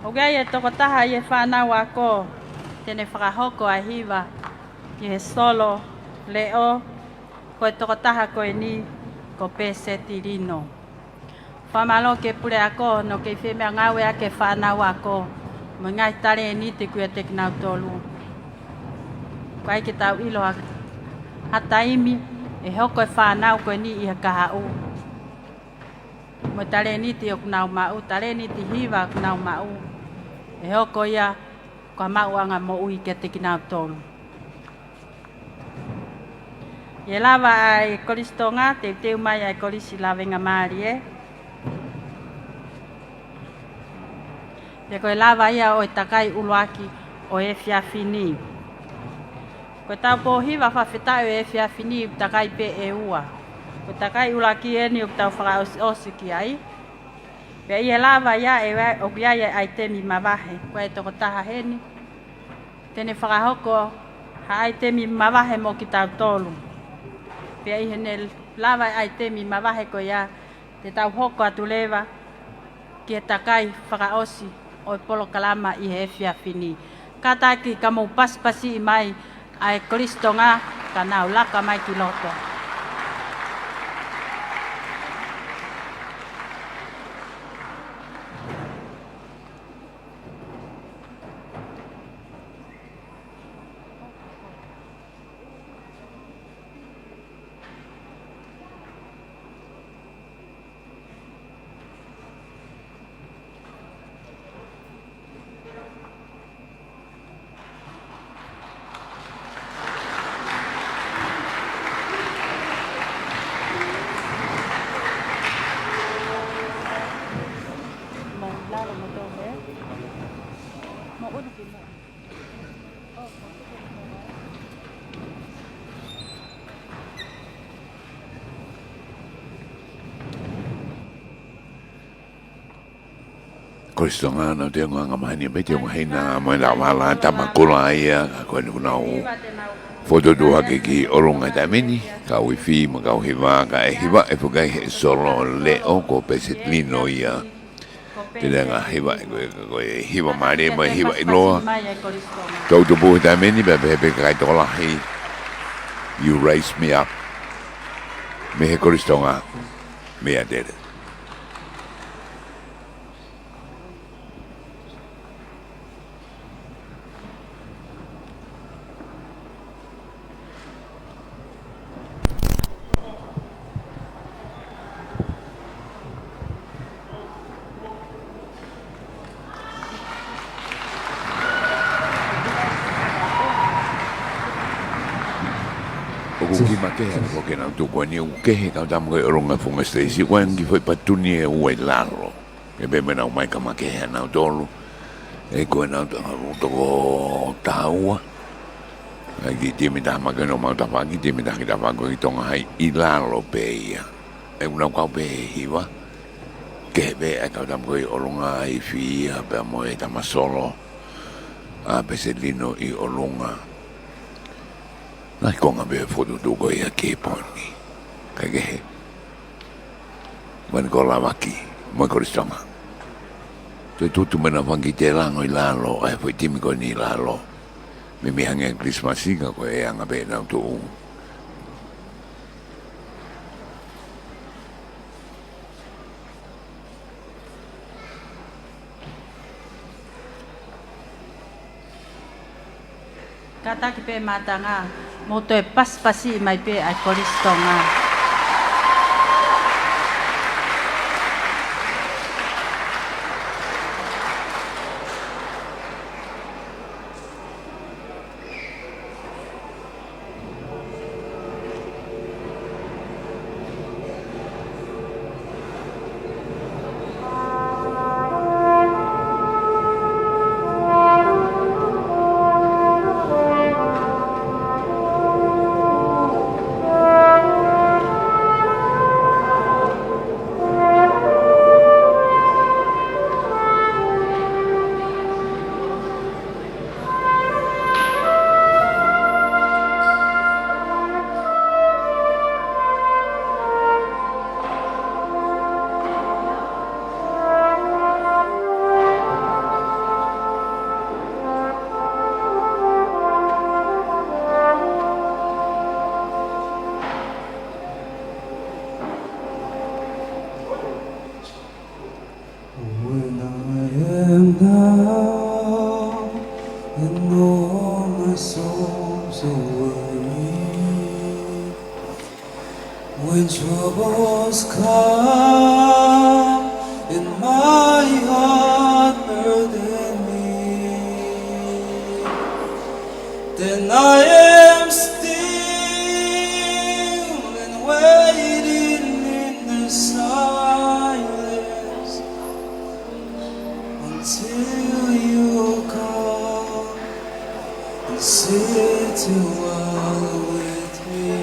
ʻoku ʻi ai e tokotaha ʻi he fānau ako, te ne fakahoko ʻa e hiva ki he solo leʻo, ko e tokotaha ko eni, ko Pēseti Lino. Fakamālō ki he Puleako hono kei fie meʻangāueʻaki e fānau ako mo e ngaahi talēniti ʻoku ʻiate kinautolu. ʻOku ʻikai ke tau ʻilo ha, ha taimi ʻe hoko e fānau ko eni ʻi he kahaʻu mo e talēniti ʻoku nau maʻu, talēniti hiva ʻoku nau maʻu, ʻe hoko ia ko ha maʻuʻanga moʻui kiate kinautolu. ʻI he lava ʻa e Kolisi Tonga, teuteu mai ʻa e Kolisi Lavengamālie. Pea ko e lava ia ʻo e takai ʻuluaki ʻo e efiafi ni. Ko e taupou hiva fakafetaʻi ʻo e efiafi ni ʻoku takai pē ʻe ua. Ko e takai ʻuluaki eni ʻoku tau fakaʻosiʻosi ki ai. Pea ʻi he lava ia ʻe ua, ʻoku ʻi ai e ʻaitemi mavahe, ko e tokotaha heni te ne fakahoko ha ʻaitemi mavahe mo kitautolu. Pea ʻi heʻene lava e ʻaitemi mavahe ko ia, te tau hoko atu leva ki he takai fakaʻosi ʻo e polokalama ʻi he efiafi ni. Kātaki ka mou pasipasiʻi mai ʻa e Kolisi Tonga ka nau laka mai ki loto. Kolisi Tonga, nau te nganga mahani, pea te nganga hina, mo e lau vala, tama kula ia, ka ko eni ʻoku nau fokotuʻu hake ki ʻolunga he taimi ni, kau ifi, mo e kau hiva, ka e hivaʻi foki ʻe he solo leʻo, ko Pēseti Lino ia. Te ne ngaahi hiva, ko e, ko e hiva mālie, mo e hiva ʻiloa. Tau tupu he taimi ni, pea pehē pē ki he kakai tokolahi, You Raise Me Up. Mei he Kolisi Tonga, mei ʻAtele. ʻOku kiʻi makehe atu ko ē ke nau tuku eni, ʻoku kehe kau tama ko ē ʻolunga he funga siteisi, ʻoku ʻi ai e ngaahi foʻi patuni ʻe ua ʻi lalo. Ke pē mo ʻenau maika makehe ʻanautolu. ʻE ko ʻenau toko taha ua. ʻA e kiʻi timi taha makehe ʻo homau tafaʻaki, timi taha ki tafaʻaki ko ē ki Tonga Hai ʻi lalo pē ia. ʻOku nau kau pē he hiva. Kehe pē ʻa e kau tama ko ē ʻolunga, ifi ia, pea mo e tama solo. ʻa Peselino ʻi ʻolunga. Naʻe konga pē fokotuʻutuʻu ko ia ki he pō ni. Kae kehe, mani ko Lavaki, mo Kolisi Tonga. Toe tutu mai naʻa fanga kiʻi tēlango ʻi lalo, ʻa e foʻi timi ko eni ʻi lalo. Meimei hangē Kilisimasi ka ko e anga pē ʻenau tuʻu. Kātaki pē mātanga, mou toe pasipasi mai pē ʻa e Kolisi Tonga. When I am down and all my soul's so weary, when troubles come and my heart burden me, then I am still and waiting in the silence until you come and sit a while with me.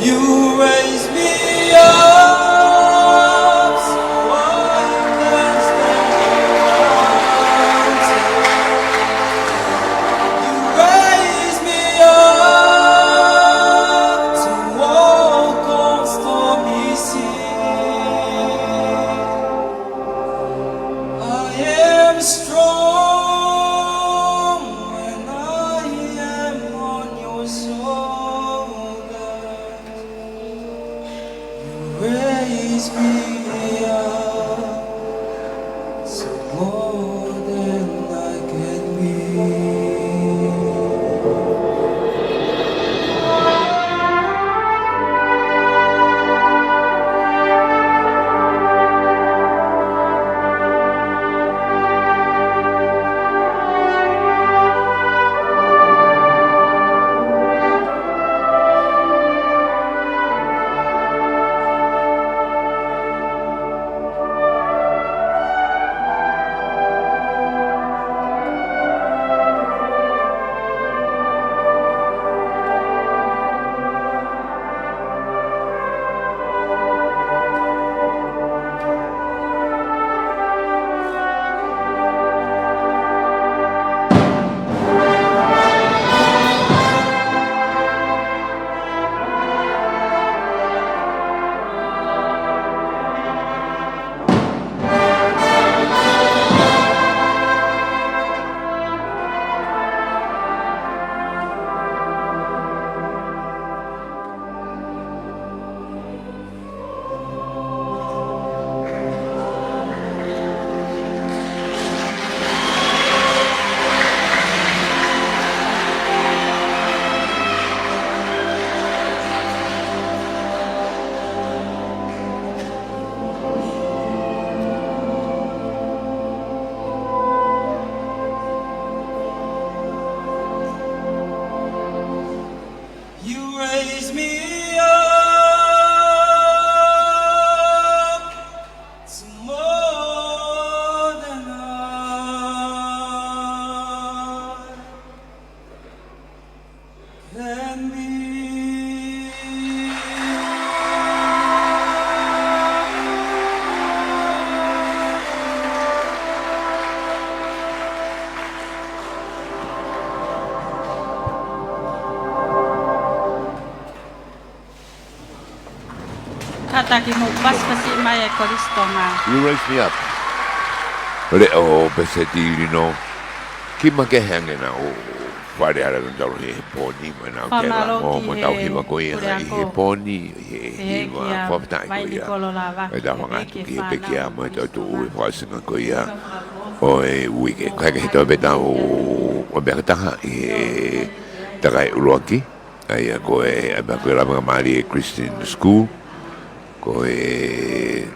You raise me up so I can stand around you. You raise me up to walk on stormy seas. I am strong when I am on your shoulders. You raise me up to more than I can be. You raise me up to more than I can be. Kātaki mou pasipasi mai e Kolisi Tonga. You raise me up. Leʻo Peseti Lino. Kiʻi makehe ange ʻena ʻū fale hala nautolu he pō ni, mo ʻenau kela mo, mo ʻetau hiva ko ia ʻi he pō ni, ʻi he hiva fakafetaʻi ko ia. Ko ʻetau hanga atu ki he pekia mo e toetuʻu ʻi he fakaʻosinga ko ia ʻo e uike. Kae kehe, toe pē ʻetau ʻapiako taha ʻi he takai ʻuluaki. ʻA ia ko e ʻapiako ko e Lavengamālie Christian School, ko e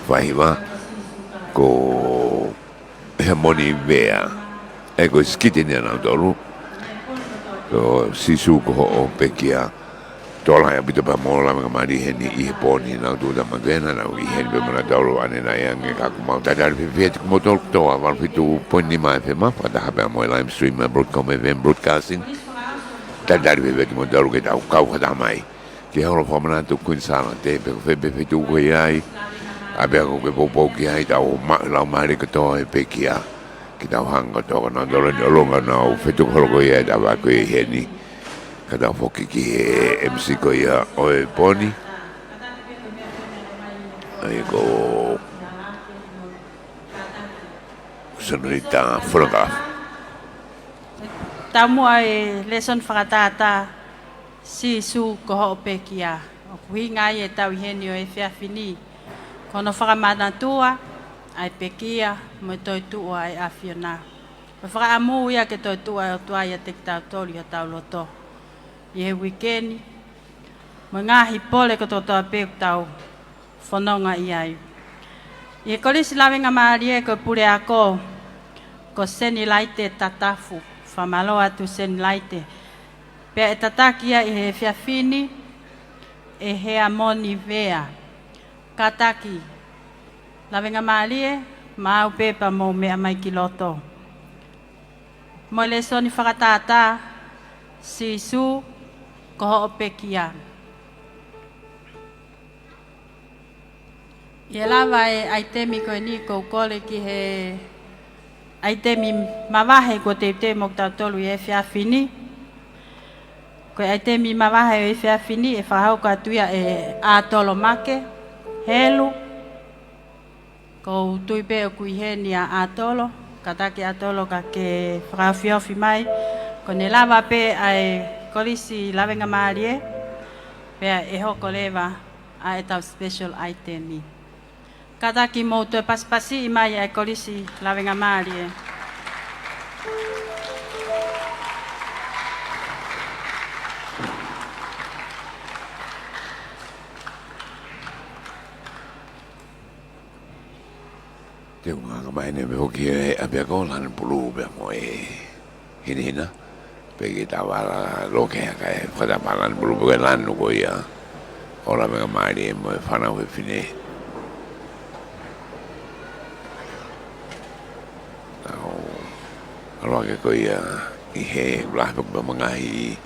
faiva, ko Hemoni Vea. ʻA ia ko e sikitini ʻanautolu. Ko Sīsū ko hoʻo pekia. Tokolahi ʻaupito pē mo e lavengamālie heni ʻi he pō ni, nau tuʻu tama kena, nau ʻi heni pē mo nautolu ʻanenai ange. Ka ʻoku mau talitali fiefia atu kimoutolu kotoa, valu fitu poini nima F M, fakataha pē mo e live stream ʻa e Broadcom F M Broadcasting. Talitali fiefia atu kimoutolu ke tau kau fakataha mai ki he holo fakamanatu Queen Sālote, pe ko fē pē feituʻu ʻoku ʻi ai, ʻapiako ʻoku ke poupou ki ai, tau maʻu e laumālie kotoa ʻo e pekia. Ke tau hanga ʻo tokanga nautolu ni ʻo ʻolunga ʻenau fetuku holo ko ia ʻi he tafaʻaki ko ia ʻi heni. Ka tau foki ki he M C ko ia ʻo e pō ni. ʻA ia ko Senorita Fulakalafi. Taumuʻa e lēsoni fakatātā, Sīsū ko hoʻo pekia. ʻOku ʻuhinga ai ʻetau ʻi heni ʻo e efiafi ni, ko hono fakamanatua ʻa e pekia mo e toetuʻu ʻa e ʻAfiona. Ko e fakaʻamu ia ke toetuʻu ʻa e ʻOtua ʻiate kitautolu ʻi hotau loto ʻi he uike ni, mo e ngaahi pole kotoa pē ʻoku tau fononga ʻi ai. ʻI he Kolisi Lavengamālie ko e puleako ko Senilaite Tatafu, fakamālō atu Senilaite. Pea ʻe tataki ia ʻi he efiafi ni ʻe Heamoni Vea. Kātaki, lavengamālie, maʻu pē pea mou meʻa mai ki loto. Mo e lēsoni fakatātā, Sīsū ko hoʻo pekia. ʻI he lava e ʻaitemi ko eni, ʻoku ou kole ki he ʻaitemi mavahe kuo teuteu mo kitautolu ʻi he efiafi ni. Ko e ʻaitemi mavahe ʻo e efiafi ni ʻe fakahoko atu ia ʻe ʻAtolo Make Helu. ʻOku ou tui pē ʻoku ʻi heni ʻa ʻAtolo, kātaki ʻAtolo ka ke fakaofiofi mai. Ko ʻene lava pē ʻa e Kolisi Lavengamālie, pea ʻe hoko leva ʻa ʻetau special ʻaitemi. Kātaki mou toe pasipasiʻi mai ʻa e Kolisi Lavengamālie. Te u hanga mai eni pē foki he ʻapiako lanu pulū pea mo e hinehina. Pea ke tau ala loke hake e fakataha lanu pulū pe ko e lanu ko ia ʻo e lavengamālie mo e fānau fefine. Tau ʻalu hake ko ia ʻi he ʻuluaki pē ko e mangahi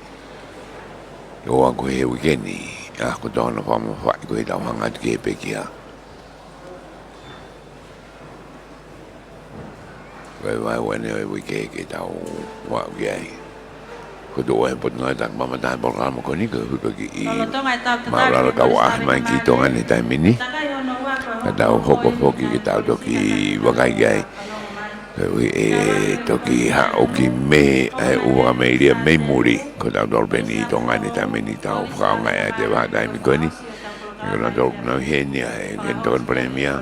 ʻo aʻu ki he uike ni, ʻa ko e tau na fakamamafaʻi ko e tau hanga atu ki he pekia. Ko e vaeua eni ʻo e uike ke tau aʻu ki ai. Ko e tuʻu ʻa e Potungāue Taki Mamata ʻa e polokalama ko eni, ko e hui ko e kiʻi māʻulalo tau ʻaʻahi mai ki Tonga ni he taimi ni. Ka tau hoko foki ke tau toki vakai ki ai. Ko e hui ʻe toki haʻu ki mei ai ʻo vakamailia mei muli. Ko tautolu pē eni ʻi Tonga ni he taimi ni, tau fakaʻaongaʻi ʻa e vahaʻa taimi ko eni. Ko nautolu ʻoku nau ʻi heni, ʻa e, ʻi heni Tokoni Palēmia.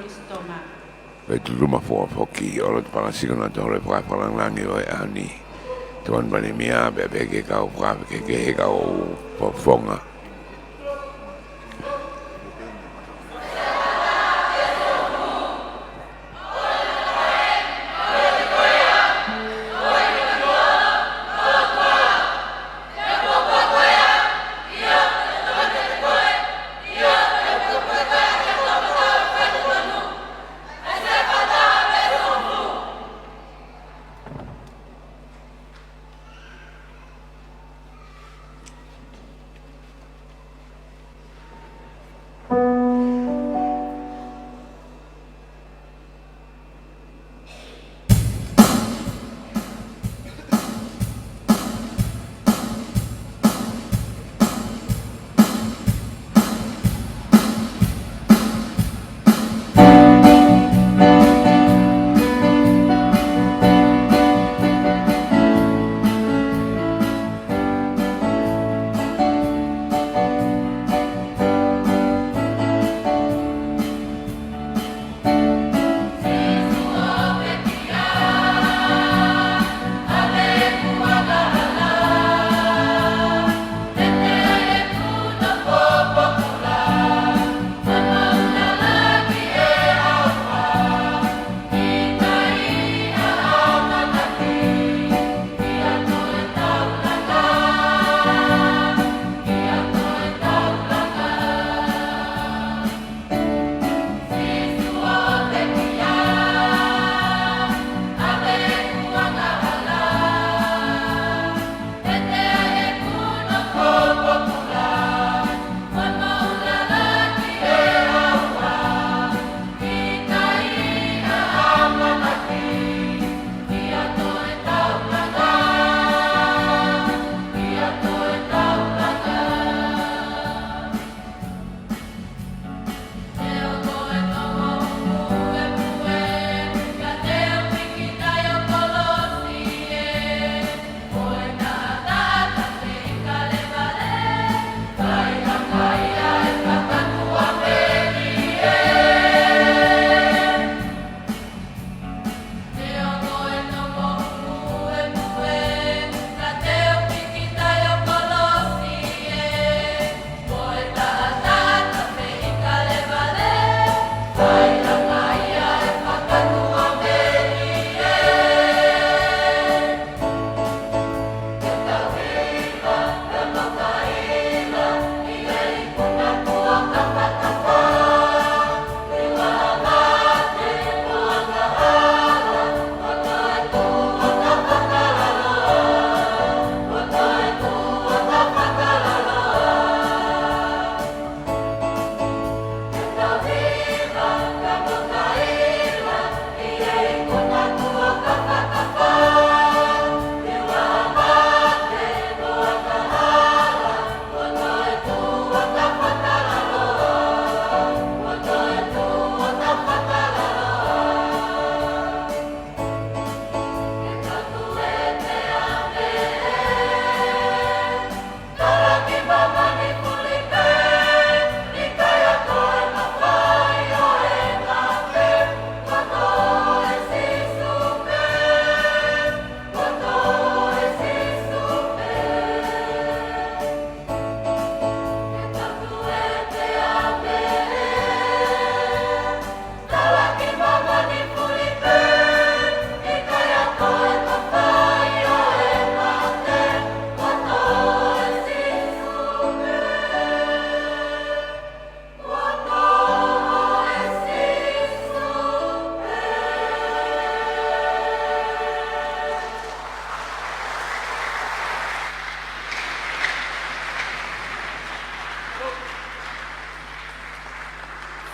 Pea tuʻu maʻu foki ʻo loto palasi ko nautolu he fakafakalāngilangi ʻo e ʻaho ni. Tokoni Palēmia, pea pehē ki he kau fakakehekehe, kau fakafofonga.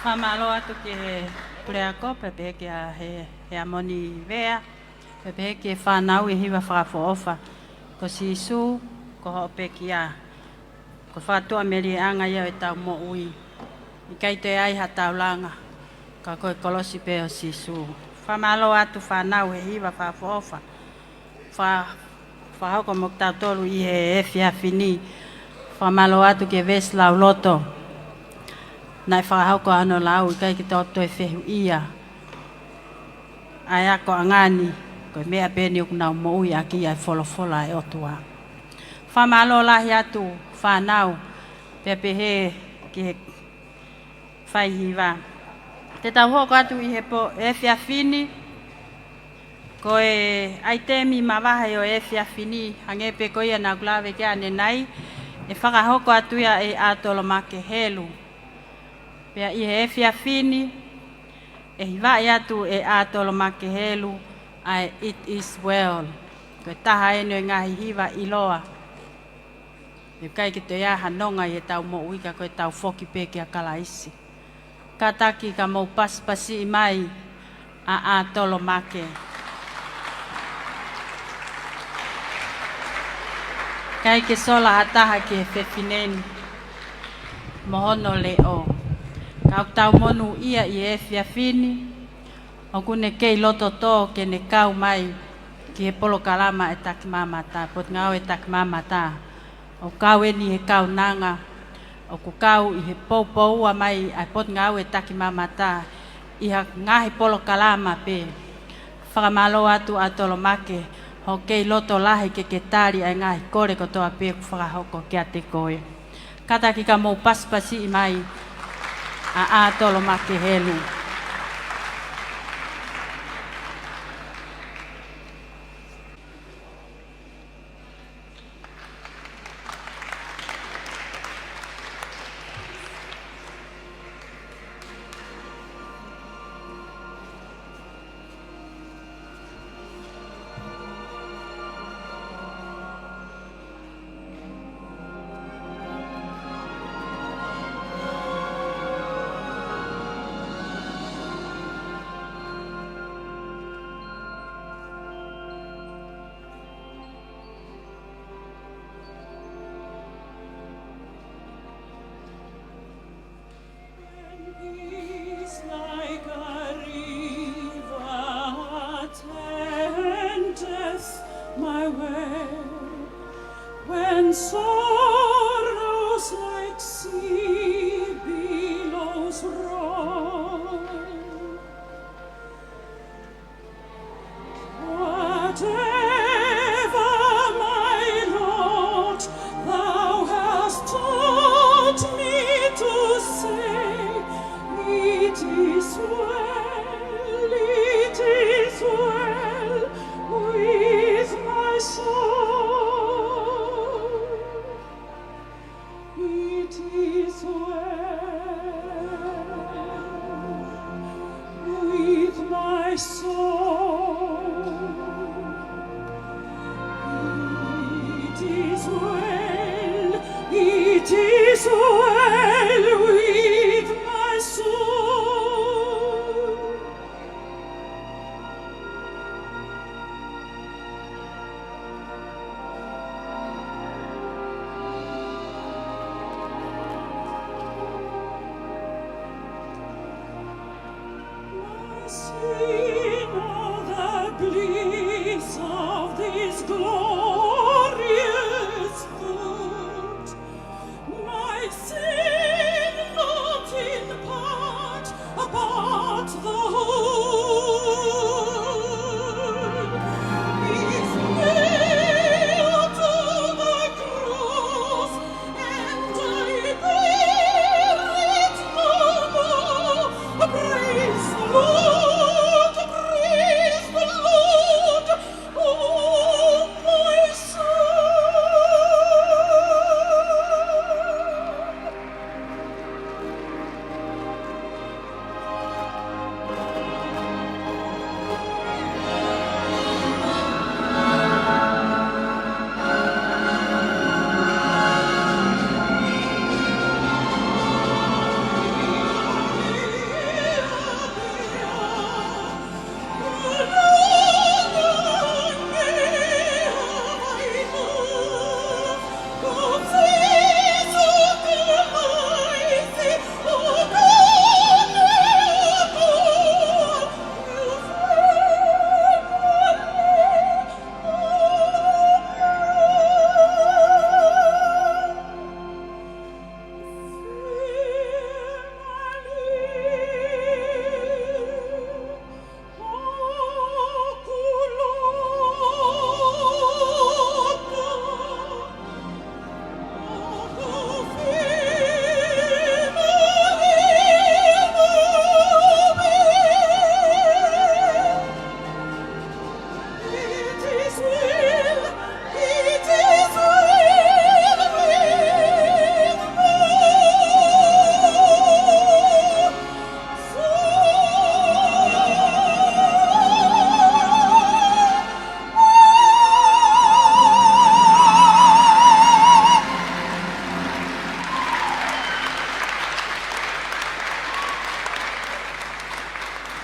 Fakamālō atu ki he puleako, pea pehē ki he, he Amoni Vea, pea pehē ki he fānau ʻi he hiva fakaʻofoʻofa. Ko Sīsū, ko hoʻo pekia. Ko e fakatuʻamelieʻanga ia ʻo ʻetau moʻui. ʻIkai toe ai ha taulanga, ka ko e kolosi pē ʻo Sīsū. Fakamālō atu fānau he hiva fakaʻofoʻofa. Fa-, fakahoko mo kitautolu ʻi he efiafi ni. Fakamālō atu ki he veesi lauloto. Naʻe fakahoko hono lau, ʻikai ke tau toe fehuʻia ʻa e akoʻanga ni, ko e meʻa pē eni ʻoku nau moʻui ʻaki ʻa e folofola ʻa e ʻOtua. Fakamālō lahi atu fānau, pea pehē ki he faihiva. Te tau hoko atu ʻi he pō, efiafi ni, ko e ʻaitemi mavahe ʻo e efiafi ni, hangē pē ko ia naʻa ku lave ki ai ʻanenai, ʻe fakahoko atu ia ʻe ʻAtolomake Helu. Pea ʻi he efiafi ni, ʻe hivaʻi atu ʻe ʻAtolomake Helu ʻa e It Is Well. Ko e taha eni ʻo e ngaahi hiva ʻiloa. ʻIkai ke toe ʻi ai ha nonga ʻi heʻetau moʻui ka ko ʻetau foki pē kia Kalaisi. Kātaki ka mou pasipasiʻi mai ʻa ʻAtolomake. ʻIkai ke sola ha taha ki he fefine ni mo hono leʻo. Ka ʻoku tau monūʻia ʻi he efiafi ni, ʻoku ne kei lototō ke ne kau mai ki he polokalama ʻa e Takimamata, Potungāue Takimamata. ʻOku kau eni he kaunanga, ʻoku kau ʻi he poupoua mai ʻa e Potungāue Takimamata ʻi ha ngaahi polokalama pē. Fakamālō atu ʻAtolomake, hoʻo kei loto lahi ke ke tali ʻa e ngaahi kole kotoa pē ʻoku fakahoko kiate koe. Kātaki ka mou pasipasiʻi mai ʻa ʻAtolomake Helu. When peace like a river attendeth my way, when sorrows like sea billows roll, whatever, my Lord, thou hast taught me to say, it is well, it is well with my soul. It is well with my soul. It is well, it is well with my soul. My sin, oh, the bliss of this glorious thought. My sin, not in part, but the whole, is nailed to the cross, and I bear it no more. Praise the Lord, praise the Lord, oh,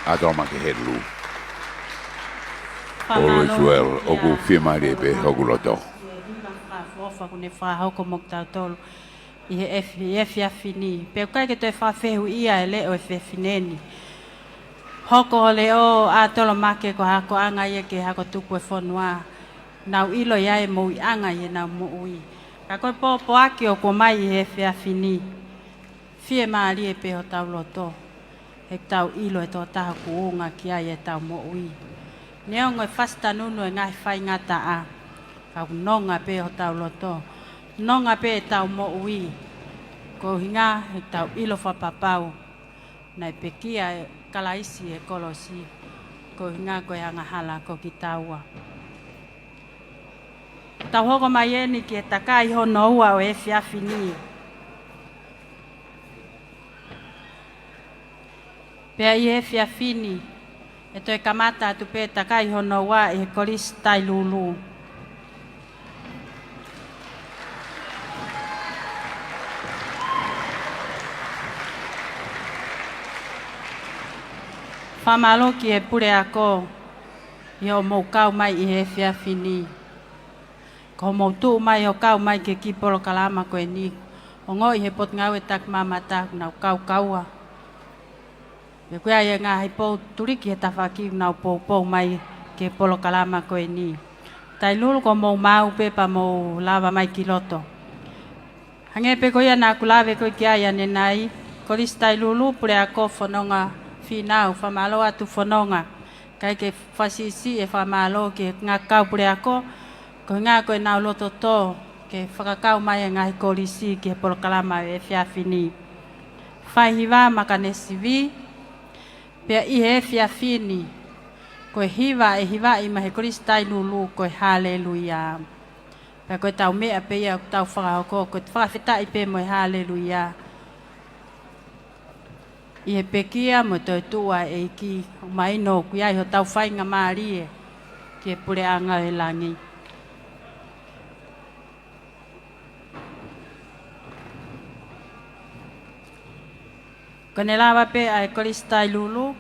ʻAtolomake Helu. All is well, ʻoku fiemālie pē hoku loto. Fakaʻofoʻofa kuo ne fakahoko mo kitautolu ʻi he efi-, efiafi ni. Pea ʻoku ʻikai ke toe fakafehuʻia e leʻo ʻo e fefine ni. Hoko ʻo leʻo ʻAtolomake ko e akoʻanga ia ki he hako tupu ʻo e fonua. Nau ʻilo ia e moʻuiʻanga ʻi heʻenau moʻui. Ka ko e pōpoaki ʻoku ʻomai ʻi he efiafi ni. Fiemālie pē hotau loto. He ʻoku tau ʻilo e tokotaha ʻoku ʻuhinga ki ai ʻetau moʻui. Neongo e fasitanunu e ngaahi faingataʻa. Ka ʻoku nonga pē hotau loto. Nonga pē ʻetau moʻui. Ko e ʻuhinga he ʻoku tau ʻilo fakapapau. Naʻe pekia ʻe Kalaisi ʻi he kolosi. Ko e ʻuhinga ko e angahala ko kitaua. Tau hoko mai eni ki he takai hono ua ʻo e efiafi ni. Pea ʻi he efiafi ni, ʻe toe kamata atu pē takai hono ua ʻi he Kolisi Tailulu. Fakamālō ki he puleako, ʻi hoʻomou kau mai ʻi he efiafi ni. Ko hoʻomou tuʻu mai ʻo kau mai ki he kiʻi polokalama ko eni. Ongoʻi he Potungāue Takimamata ʻoku nau kaukaua. Pea ʻoku ʻi ai e ngaahi pou tuliki he tafaʻaki ʻoku nau poupou mai ki he polokalama ko eni. Tailulu ko hoʻomou maau pē pea mou lava mai ki loto. Hangē pē ko ia naʻa ku lave ko ē ki ai ʻanenai, Kolisi Tailulu, puleako, fononga, fīnau, fakamālō atu fononga. ʻIkai ke fakasiʻisiʻi e fakamālō ki he ngaahi kau puleako, ko e ʻuhinga ko ʻenau loto tō ke fakakau mai e ngaahi kolisi ki he polokalama ʻo e efiafi ni. Faihiva Makanesivi, pea ʻi he efiafi ni, ko e hiva ʻe hivaʻi mai he Kolisi Tailulu ko e Haleluia. Pea ko ʻetau meʻa pē ia ʻoku tau fakahoko, ko e fakafetaʻi pē mo e Haleluia. ʻI he pekia mo e toetuʻu ʻa e ʻEiki, ʻoku mahino ʻoku ʻi ai hotau faingamālie ki he puleʻanga ʻo e langi. Ko ʻene lava pē ʻa e Kolisi Tailulu,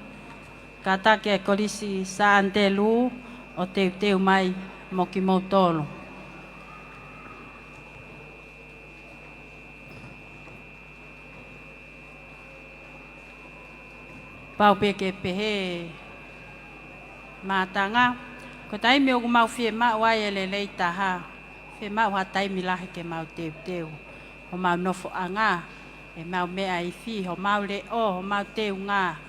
kātaki ʻa e Kolisi Sā ʻAnitelū ʻo teuteu mai mo kimoutolu. Pau pē ke pehē mātanga, ko e taimi ʻoku mau fiemaʻu ai e lelei taha, fiemaʻu ha taimi lahi ke mau teuteu. Homau nofoʻanga, ʻemau meʻa ifi, homau leʻo, homau teunga.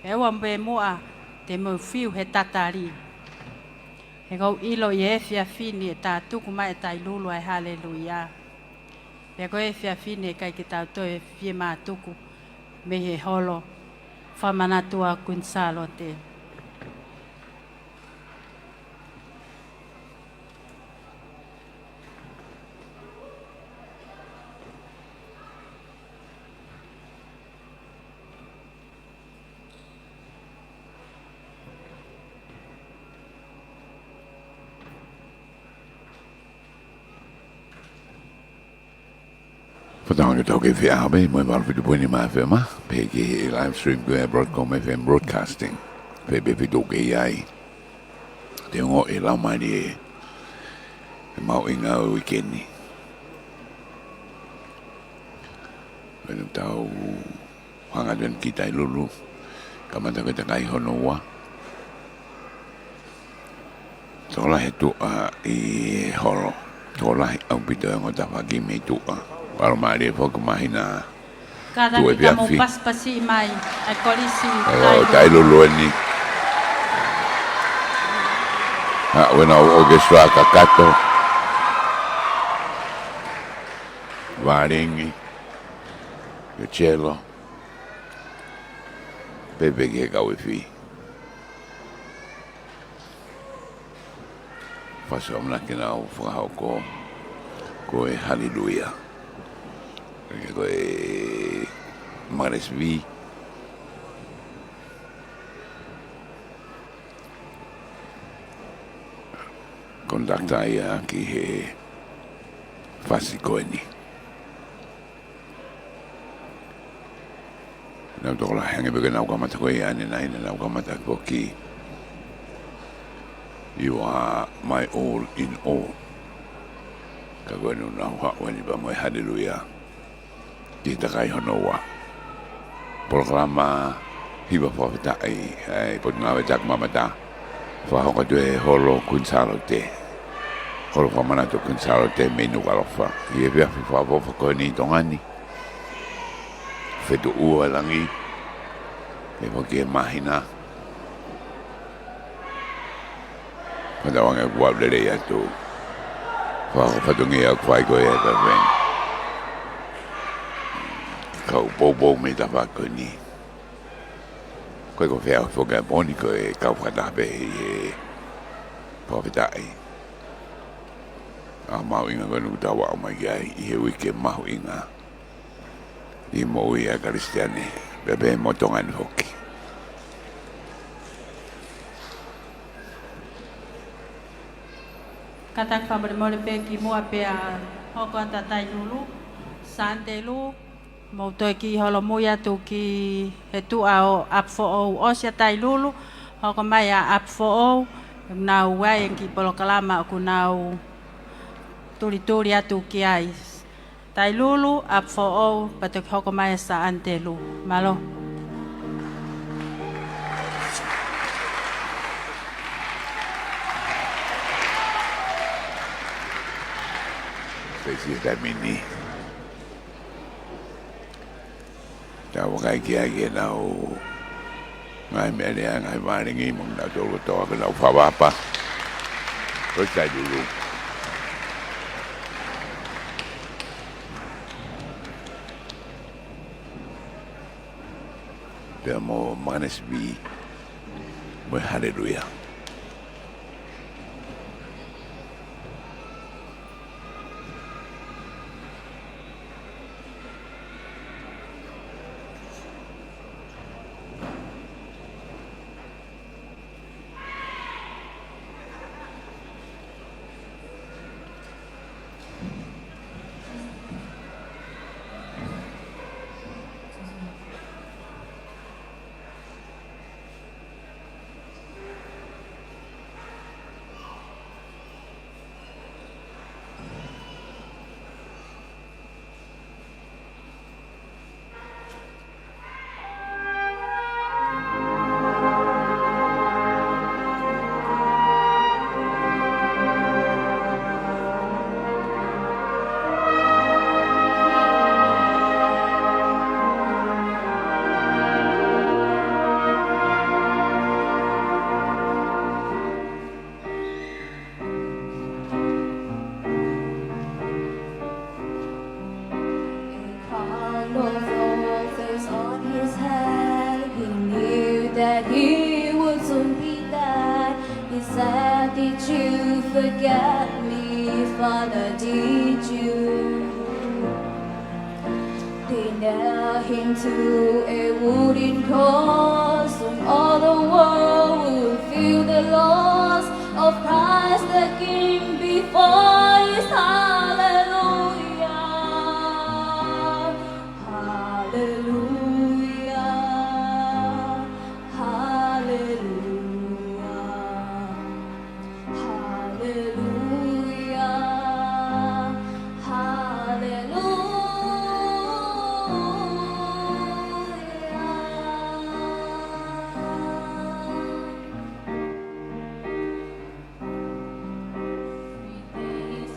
Pea ʻoua pē muʻa te mou fiu he tatali. He ʻoku ou ʻilo ʻi he efiafi ni ʻe tā tuku mai e Tailulu ʻa e Haleluia. Pea ko e efiafi ni ʻe ʻikai ke tau toe fie mātuku mei he holo. Fakamanatu ʻa Kuini Sālote. Fakatauange tau kei feʻao pē mo e valu fitu poini nima FM, pehē ki he live stream ko e Broadcom FM Broadcasting. Pea pē fitu kei ai. Te ongoʻi e laumālie e mahuʻinga ʻo e uike ni. Pea tau hanga atu eni ki Tailulu, kamata ko e takai hono ua. Tokolahi e tuʻa ʻi he holo. Tokolahi ʻaupito e ongo tafaʻaki mei tuʻa. Pea mālie foki mahino. Kātaki ka mou pasipasi mai ʻa e Kolisi Tailulu. Tailulu eni. ʻA, ʻoku ʻi ai e ʻokesitala kakato. Vāleni. Ko e cello. Pehē pē ki he kau ifi. Fasi ʻamanaki ke nau fakahoko ko e Haleluia. Ko e Makanesivi. Conductor ia ki he fasi ko eni. Naʻa ku tokolahi ange pē ke nau kamata ko ia ʻanenai, naʻa nau kamata foki. You are my all in all. Ka ko eni naʻa nau haʻu eni pea mo e haleluia ki he takai hono ua. Polokalama hiva fakafetaʻi ʻa e Potungāue Taki Mamata. Fakahoko atu ʻe he Holo Kuini Sālote. Holo fakamanatu Kuini Sālote mei Nukuʻalofa. ʻI he efiafi fakaʻofoʻofa ko eni ʻi Tonga ni. Fetuʻu ʻa e langi. ʻE foki e māhina. Fakatauange kuo lelei atu. Fakahoko fatongia ʻoku fai ko ia ʻe he Palesiteni. Kau poupou mei he tafaʻaki ko eni. Ko e ko fea foki ʻa e pō ni ko e kau fakataha pē ʻi he fakafetaʻi. ʻA e mahuʻinga ko eni ʻoku tau aʻu mai ki ai ʻi he uike mahuʻinga ʻi he moʻui ʻa e Kalisitiane, pea pehē mo Tonga ni foki. Kātaki fakamolemole pē kimuʻa pea hoko atu ʻa Tailulu, Santelu, mou toe kiʻi holomui atu ki he tuʻa ʻo ʻApifoʻou, ʻosi ʻa Tailulu, hoko mai ʻa ʻApifoʻou, nau ʻai e kiʻi polokalama ʻoku nau tulituli atu ki ai. Tailulu, ʻApifoʻou, pea toki hoko mai ʻa Santelu. Mālō. Pesi e taimi ni. Tau vakai ki ai ke nau ngaahi meʻa lea, ngaahi vālengei mo nau tolo toa ke nau fāvapa. Ko Tailulu. Pea mo Makanesivi mo e haleluia. A crown of roses on his head, he knew that he would soon be dead. He said, "Did you forget me, Father? Did you?" They nailed him to a wooden cross, so all the world would feel the loss of Christ the King before his hallelujah. Hallelujah. Hallelujah. Hallelujah, hallelujah. Three days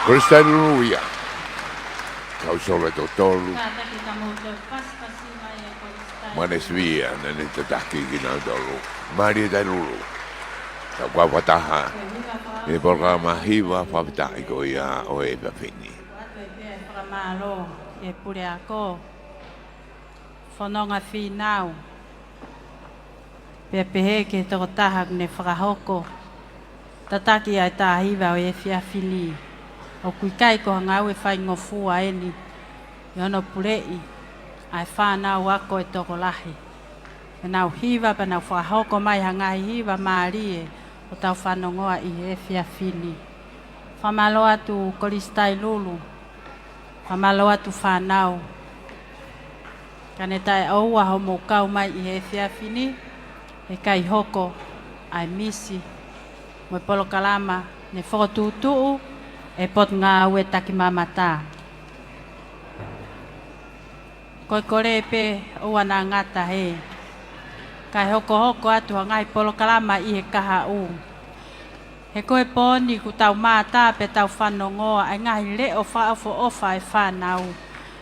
Kolisi Tailulu ia. Kau solo e toko tolu. Kātaki ka mou toe pasipasi mai e Kolisi Tailulu. Mane Sivi ia, naʻa ne tataki kinautolu. Mālie Tailulu. Tau kau fakataha. Ko e hiva fakafetaʻi. ʻI he polokalama hiva fakafetaʻi ko ia ʻo e efiafi ni. Atu e pea e fakamālō e puleako. Fononga Fīnau. Pea pehē ki he tokotaha ʻoku ne fakahoko tataki ʻa e tā hiva ʻo e efiafi ni. ʻOku ʻikai ko ha ngāue faingofua eni ʻi hono puleʻi ʻa e fānau ako e tokolahi. Pea nau hiva, pea nau fakahoko mai ha ngaahi hiva mālie ʻo tau fanongoa ʻi he efiafi ni. Fakamālō atu Kolisi Tailulu. Fakamālō atu fānau. Ka ne taʻeʻoua hoʻomou kau mai ʻi he efiafi ni, heʻikai hoko ʻa e misi mo e polokalama ne fokotuʻutuʻu ʻe he Potungāue Takimamata. Ko e kole pē ʻoua naʻa ngata hē, kae hokohoko atu ha ngaahi polokalama ʻi he kahaʻu. He ko e pō ni kuo tau mātā pea tau fanongoa ʻa e ngaahi leʻo fakaʻofoʻofa ʻa e fānau.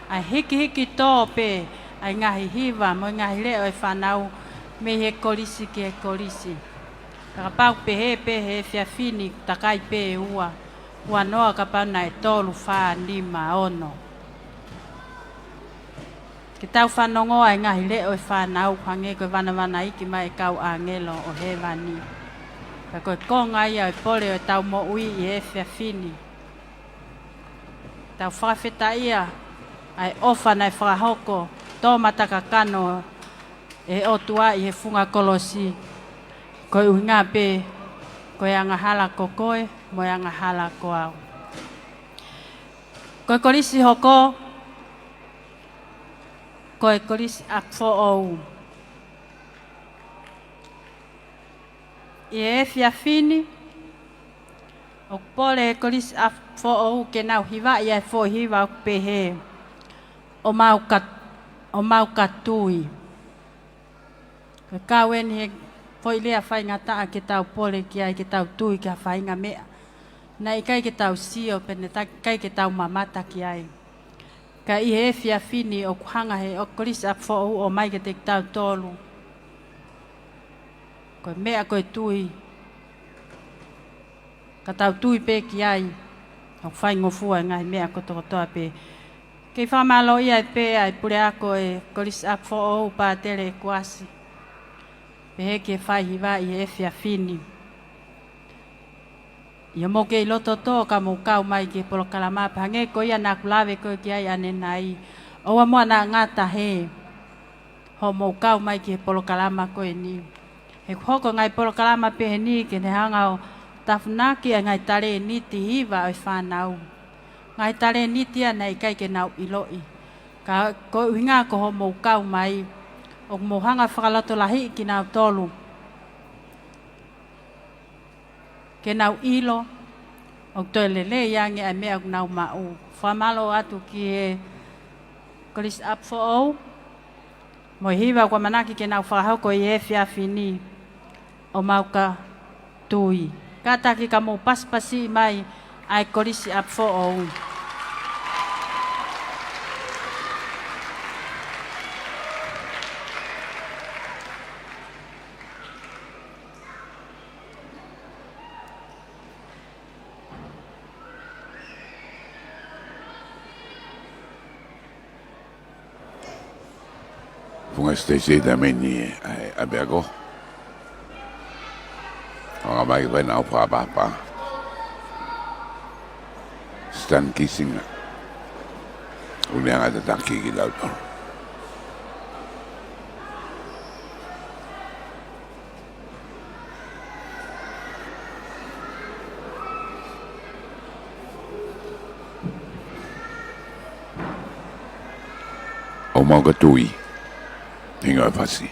ʻA e hikihiki tō pē ʻa e ngaahi hiva mo e ngaahi leʻo ʻa e fānau mei he kolisi ki he kolisi. Ka kapau pehē pē he efiafi ni takai pē ua, ua noa kapau naʻe tolu, fā, nima, ono. Ke tau fanongoa e ngaahi leʻo e fānau hangē ko e vanavanaiki mai e kau ʻāngelo ʻo hēvani. Pea ko e konga ia e pole ʻo ʻetau moʻui ʻi he efiafi ni. Tau fakafetaʻia ʻa e ʻofa naʻe fakahoko tō mata kakano ʻe he ʻOtua ʻi he funga kolosi. Ko e ʻuhinga pē, ko e angahala ko koe, mo e angahala ko au. Ko e kolisi hoko, ko e Kolisi ʻApifoʻou. ʻI he efiafi ni, ʻoku pole e Kolisi ʻApifoʻou ke nau hivaʻi ʻa e foʻi hiva ʻoku pehē, ʻo mau ka, ʻo mau ka tui. Ko e kau eni he foʻi lea faingataʻa ke tau pole ki ai, ke tau tui ki ha faʻahinga meʻa naʻe ʻikai ke tau sio, pe naʻe ta-, ʻikai ke tau mamata ki ai. Ka ʻi he efiafi ni ʻoku hanga he ʻo Kolisi ʻApifoʻou ʻo ʻomai kiate kitautolu ko e meʻa ko e tui. Ka tau tui pē ki ai, ʻoku faingofua e ngaahi meʻa kotokotoa pē. Kei fakamālōʻia pē ʻa e puleako e Kolisi ʻApifoʻou, Pātele ʻEkuasi, pehē ki he fai hiva ʻi he efiafi ni. ʻI hoʻomou kei loto tō ka mou kau mai ki he polokalama, pea hangē ko ia naʻa ku lave ko ē ki ai ʻanenai, ʻoua muʻa naʻa ngata hē hoʻomou kau mai ki he polokalama ko eni. He ʻoku hoko e ngaahi polokalama pehē ni ke ne hanga ʻo tafunaki ʻa e ngaahi talēniti hiva ʻo e fānau. Ngaahi talēniti ia naʻe ʻikai ke nau ʻiloʻi. Ka ko e ʻuhinga ko hoʻomou kau mai, ʻoku mou hanga fakalotolahiʻi kinautolu ke nau ʻilo ʻoku toe lelei ange ʻa e meʻa ʻoku nau maʻu. Fakamālō atu ki he Kolisi ʻApifoʻou mo e hiva ʻoku ʻamanaki ke nau fakahoko ʻi he efiafi ni, ʻo mau ka tui. Kātaki ka mou pasipasi mai ʻa e Kolisi ʻApifoʻou. Funga Siteisi, taimi ni ʻa e ʻapiako. Hanga mai fai ʻenau fakapapau. Stan Kisiga. ʻOku ne hanga tataki kitautolu. ʻO mau ka tui, hinga e fasi.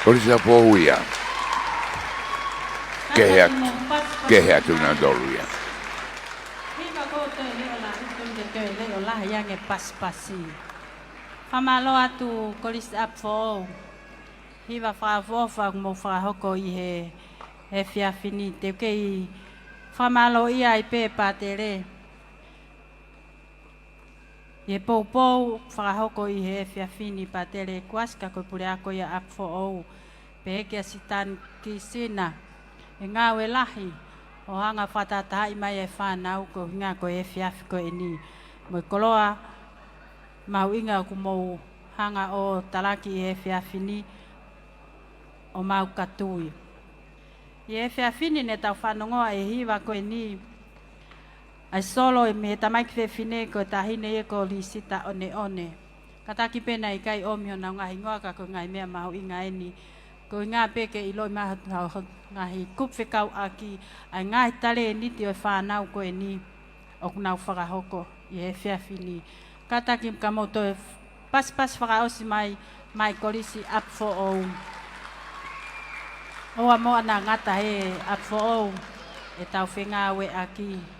Kolisi ʻApifoʻou ia. Kehe atu, kehe atu nautolu ia. Hiva ko e toe leʻo lahi, toe leʻo lahi ange pasipasi. Fakamālō atu Kolisi ʻApifoʻou. Hiva fakaʻofoʻofa kuo mou fakahoko ʻi he, he efiafi ni. Te u kei fakamālōʻia ai pē Pātele. ʻI he poupou fakahoko ʻi he efiafi ni Pātele Kuasi ka ko e puleako ia ʻApifoʻou. Pehē kia Sitani Kisina. ʻE ngāue lahi ʻo hanga fakatahatahaʻi mai e fānau ko e ʻuhinga ko e efiafi ko eni. Mo e koloa mahuʻinga ʻoku mou hanga ʻo talaki ʻi he efiafi ni ʻo mau katui. ʻI he efiafi ni ne tau fanongoa e hiva ko eni. ʻA e solo ʻe mei he tamaiki fefine ko e taʻahine ia ko Lisita ʻOneʻone. Kātaki pē naʻe ʻikai ʻomi honau ngaahi hingoa ka ko e ngaahi meʻa mahuʻinga eni. Ko e ʻuhinga pē ke ʻiloʻi mai hotau ngaahi kupu fekauʻaki, ʻa e ngaahi talēniti ʻo e fānau ko eni ʻoku nau fakahoko ʻi he efiafi ni. Kātaki ka mou toe pasipasi fakaʻosi mai, mai Kolisi ʻApifoʻou. ʻOua muʻa naʻa ngata he ʻApifoʻou ʻetau fengāueʻaki.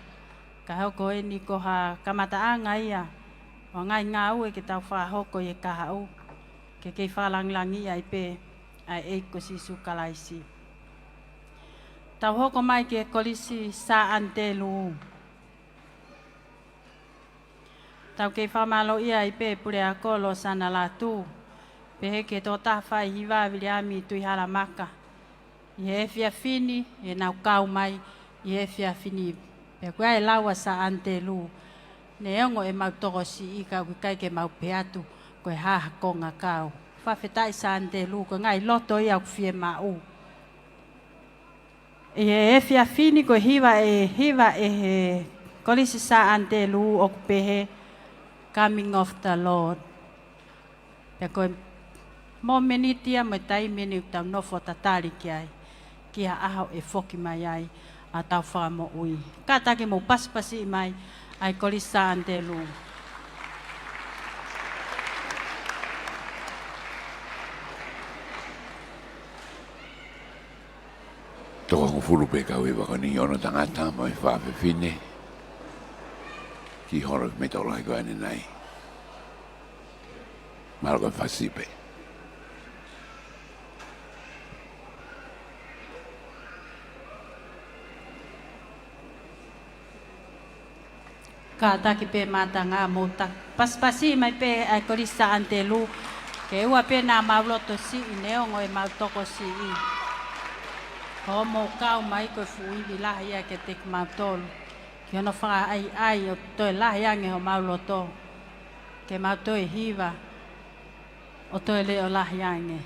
Ka hoko eni ko ha kamataʻanga ia ʻo e ngaahi ngāue ke tau fakahoko ʻi he kahaʻu, ke kei fakalāngilangiʻi ai pē ʻa e ʻEiki ko Sīsū Kalaisi. Tau hoko mai ki he Kolisi Sā ʻAnitelū. Tau kei fakamālōʻia ai pē puleako Losana Lātū. Pehē ki he tokotaha fai hiva Viliami Tuʻihalamaka. ʻI he efiafi ni, ʻenau kau mai ʻi he efiafi ni. Pea ko e lau ʻa Sā ʻAnitelū. Neongo ʻemau tokosiʻi ka ʻoku ʻikai ke mau pehē atu ko e hā ha konga kau. Fakafetaʻi Sā ʻAnitelū, ko e ngaahi loto ia ʻoku fiemaʻu. ʻI he efiafi ni ko e hiva ʻe, hiva ʻe he Kolisi Sā ʻAnitelū ʻoku pehē Coming of the Lord. Pea ko e momeniti ia mo e taimi eni ʻoku tau nofo tatali ki ai, ki ha ʻaho ʻe foki mai ai ʻa hotau Fakamoʻui. Kātaki mou pasipasiʻi mai ʻa e Kolisi Sā ʻAnitelū. Toko hongofulu pē kau hiva ko eni, ono tangata mo e fā fefine. Kiʻi holo mei he tokolahi ko eni nai. Mahalo ko e fasi pē. Kātaki pē mātanga mou ta-, pasipasi mai pē ʻa e Kolisi Sā ʻAnitelū. Ke ʻoua pē naʻa mau loto siʻi neongo ʻemau tokosiʻi. Ko hoʻomou kau mai ko e fuʻu ivi lahi ia kiate kimautolu. Ki hono fakaʻaiʻai ʻo toe lahi ange homau loto. Ke mau toe hiva ʻo toe leʻo lahi ange.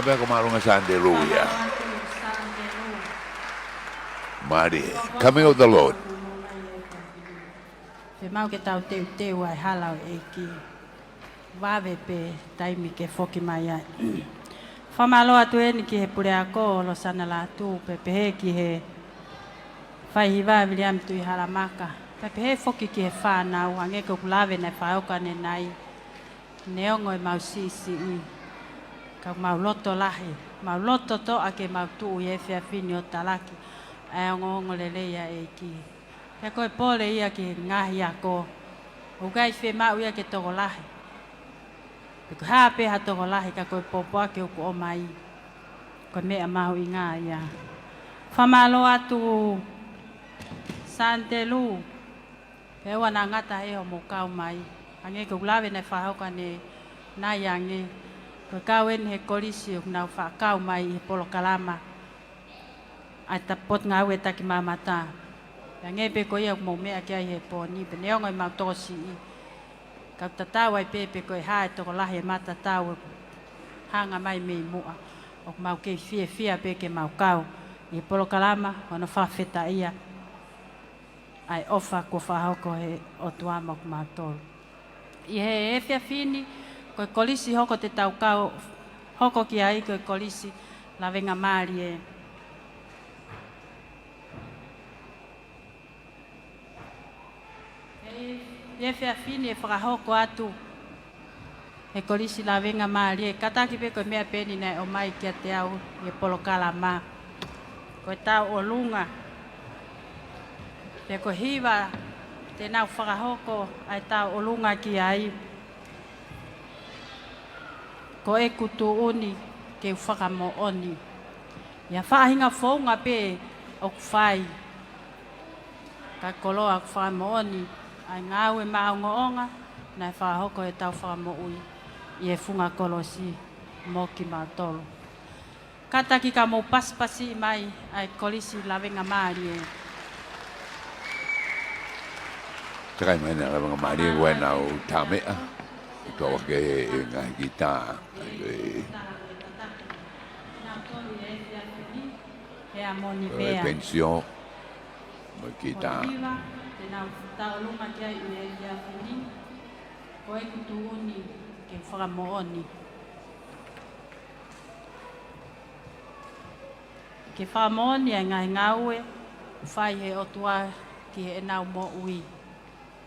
Pea ko mālō ʻa Sandelu ia. Mālie, coming of the Lord. Fiemaʻu ke tau teuteu ʻa e hala ʻo e ʻEiki. Vave pē taimi ke foki mai ai. Fakamālō atu eni ki he puleako, Losana Lātū, pea pehē ki he faihiva Viliami Tuʻihalamaka. Pea pehē foki ki he fānau, hangē ko ʻeku lave naʻe fakahoko ʻanenai. Neongo ʻemau siʻisiʻi, ka mau loto lahi, mau loto toʻa ke mau tuʻu ʻi he efiafi ni ʻo talaki ʻa e ongoongolelei ʻa e ʻEiki. Pea ko e pole ia ki he ngaahi ako, ʻoku ʻikai fiemaʻu ia ke tokolahi. Pe ko e hā pē ha tokolahi, ka ko e pōpoaki ʻoku ʻomai, ko e meʻa mahuʻinga ia. Fakamālō atu Sandelu. Pea ʻoua naʻa ngata he hoʻomou kau mai. Hangē ko ʻeku lave naʻe fakahoko ʻanenai ange. Ko e kau eni he kolisi ʻoku nau faʻa kau mai ʻi he polokalama ʻa e ta-, Potungāue Takimamata. Hangē pē ko ia ʻoku mou meʻa ki ai he pō ni, pea neongo ʻemau tokosiʻi, ka ʻoku tatau ai pē pe ko e hā e tokolahi e matatau ʻoku hanga mai mei muʻa. ʻOku mau kei fiefia pē ke mau kau ʻi he polokalama, hono fakafetaʻia ʻa e ʻofa kuo fakahoko he ʻOtua maʻa kimautolu. ʻI he efiafi ni, ko e kolisi hoko te tau kau, hoko ki ai ko e kolisi Lavengamālie. ʻI he efiafi ni ʻe fakahoko atu he kolisi Lavengamālie, kātaki pē ko e meʻa pē eni naʻe ʻomai kiate au ʻi he polokalama. Ko e tauʻolunga. Pea ko e hiva te nau fakahoko ʻa e tauʻolunga ki ai. Ko ʻeku tuʻu ni ke u fakamoʻoni. ʻI ha faʻahinga founga pē ʻoku fai. Ka koloa ʻoku fakamoʻoni ʻa e ngāue maʻongoʻonga naʻe fakahoko ʻe hotau Fakamoʻui ʻi he funga kolosi mo kimautolu. Kātaki ka mou pasipasiʻi mai ʻa e kolisi Lavengamālie. Takai mai ʻa e Lavengamālie, ko ʻenau tā meʻa. ʻOku ʻoatu ʻe he ngaahi kita ʻa e He ʻa Moni Vea. Pensio. Mo e kita. Ko e hiva te nau tauʻolunga ki ai ʻi he efiafi ni. Ko ʻeku tuʻu ni ke fakamoʻoni. Ke fakamoʻoni ʻa e ngaahi ngāue ʻoku fai he ʻOtua ki heʻenau moʻui.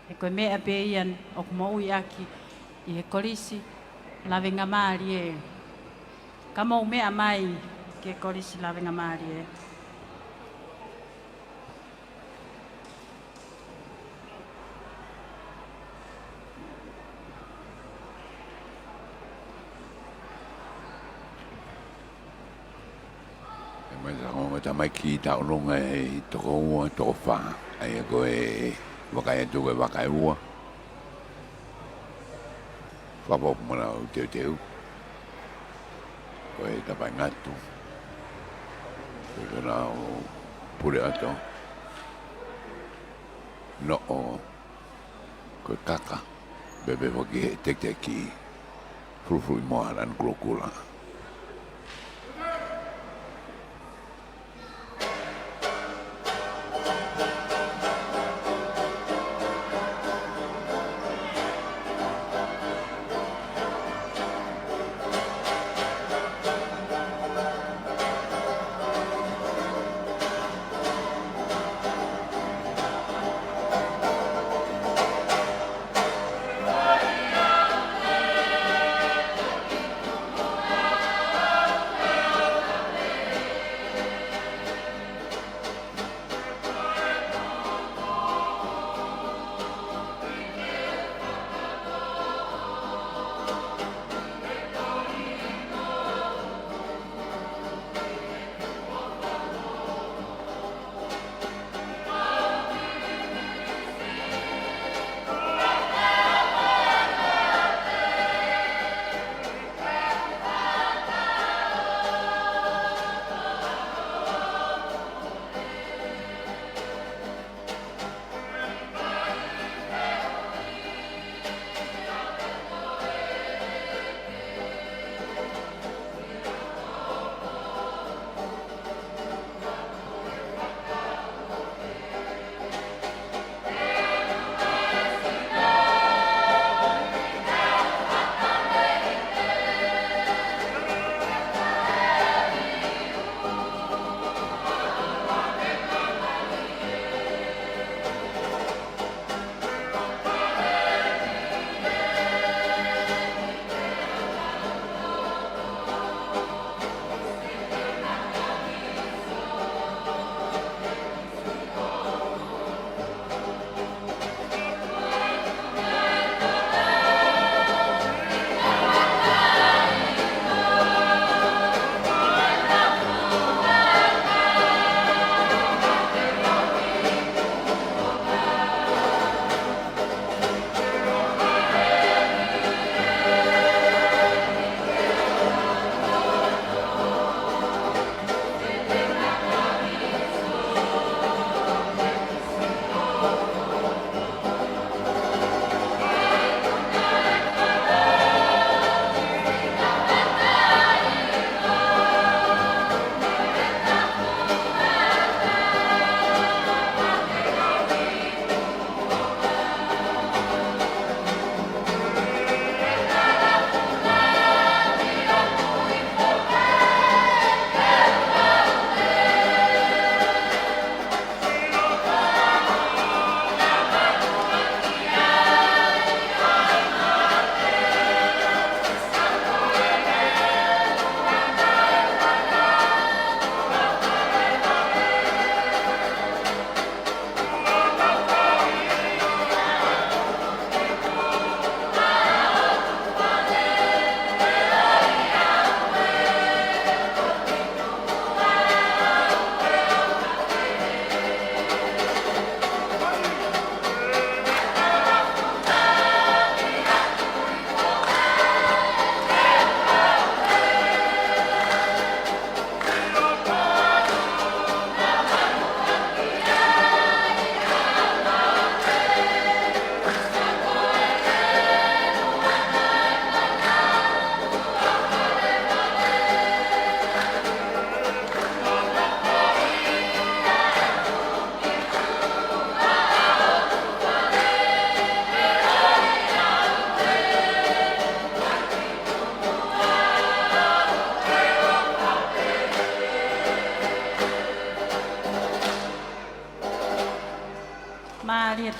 He ko e meʻa pē ia ʻoku moʻui ʻaki ʻi he kolisi Lavengamālie. Ka mou meʻa mai ki he kolisi Lavengamālie. ʻE mai sa ongo tamaiki tauʻolunga ʻe toko ua, toko fā. ʻA ia ko e vakai atu ko e vakai ua. Fakapopo mo nau teuteu. Ko e tapaʻi ngatu. Ko e nau pule atu. Noʻo. Ko e kaka. Pea pehē foki he tekiteki. Fulufuluʻimoa Lani Kulokula.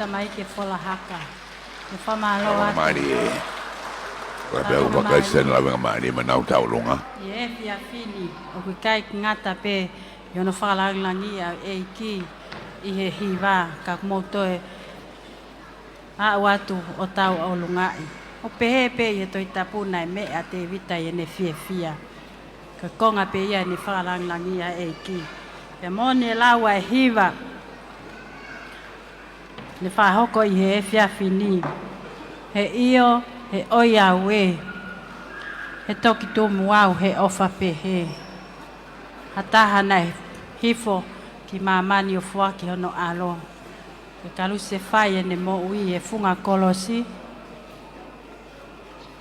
Maike Folahaka. Ke fakamālō atu. Mālie. Ko e pea ʻoku fakaiʻi ʻene lavengamālie maʻa e tauʻolunga. ʻI he efiafi ni, ʻoku ʻikai ke ngata pē ʻi hono fakalangilangiʻi ʻa e ʻEiki ʻi he hiva, ka ʻoku mou toe aʻu atu ʻo tauʻolungaʻi. ʻOku pehē pē ʻi he Tohi Tapu naʻe meʻa ʻa Tēvita ʻi heʻene fiefia. Ko e konga pē ia ʻene fakalangilangiʻi ʻa e ʻEiki. Pea moʻoni e lau ʻa e hiva naʻe fakahoko ʻi he efiafi ni. He ʻio, he ʻoiauē, he toki tumu au he ʻofa pehē. Ha taha naʻe hifo ki māmani ʻo foaki hono ʻAlo ke kalusefai ʻene moʻui ʻi he funga kolosi,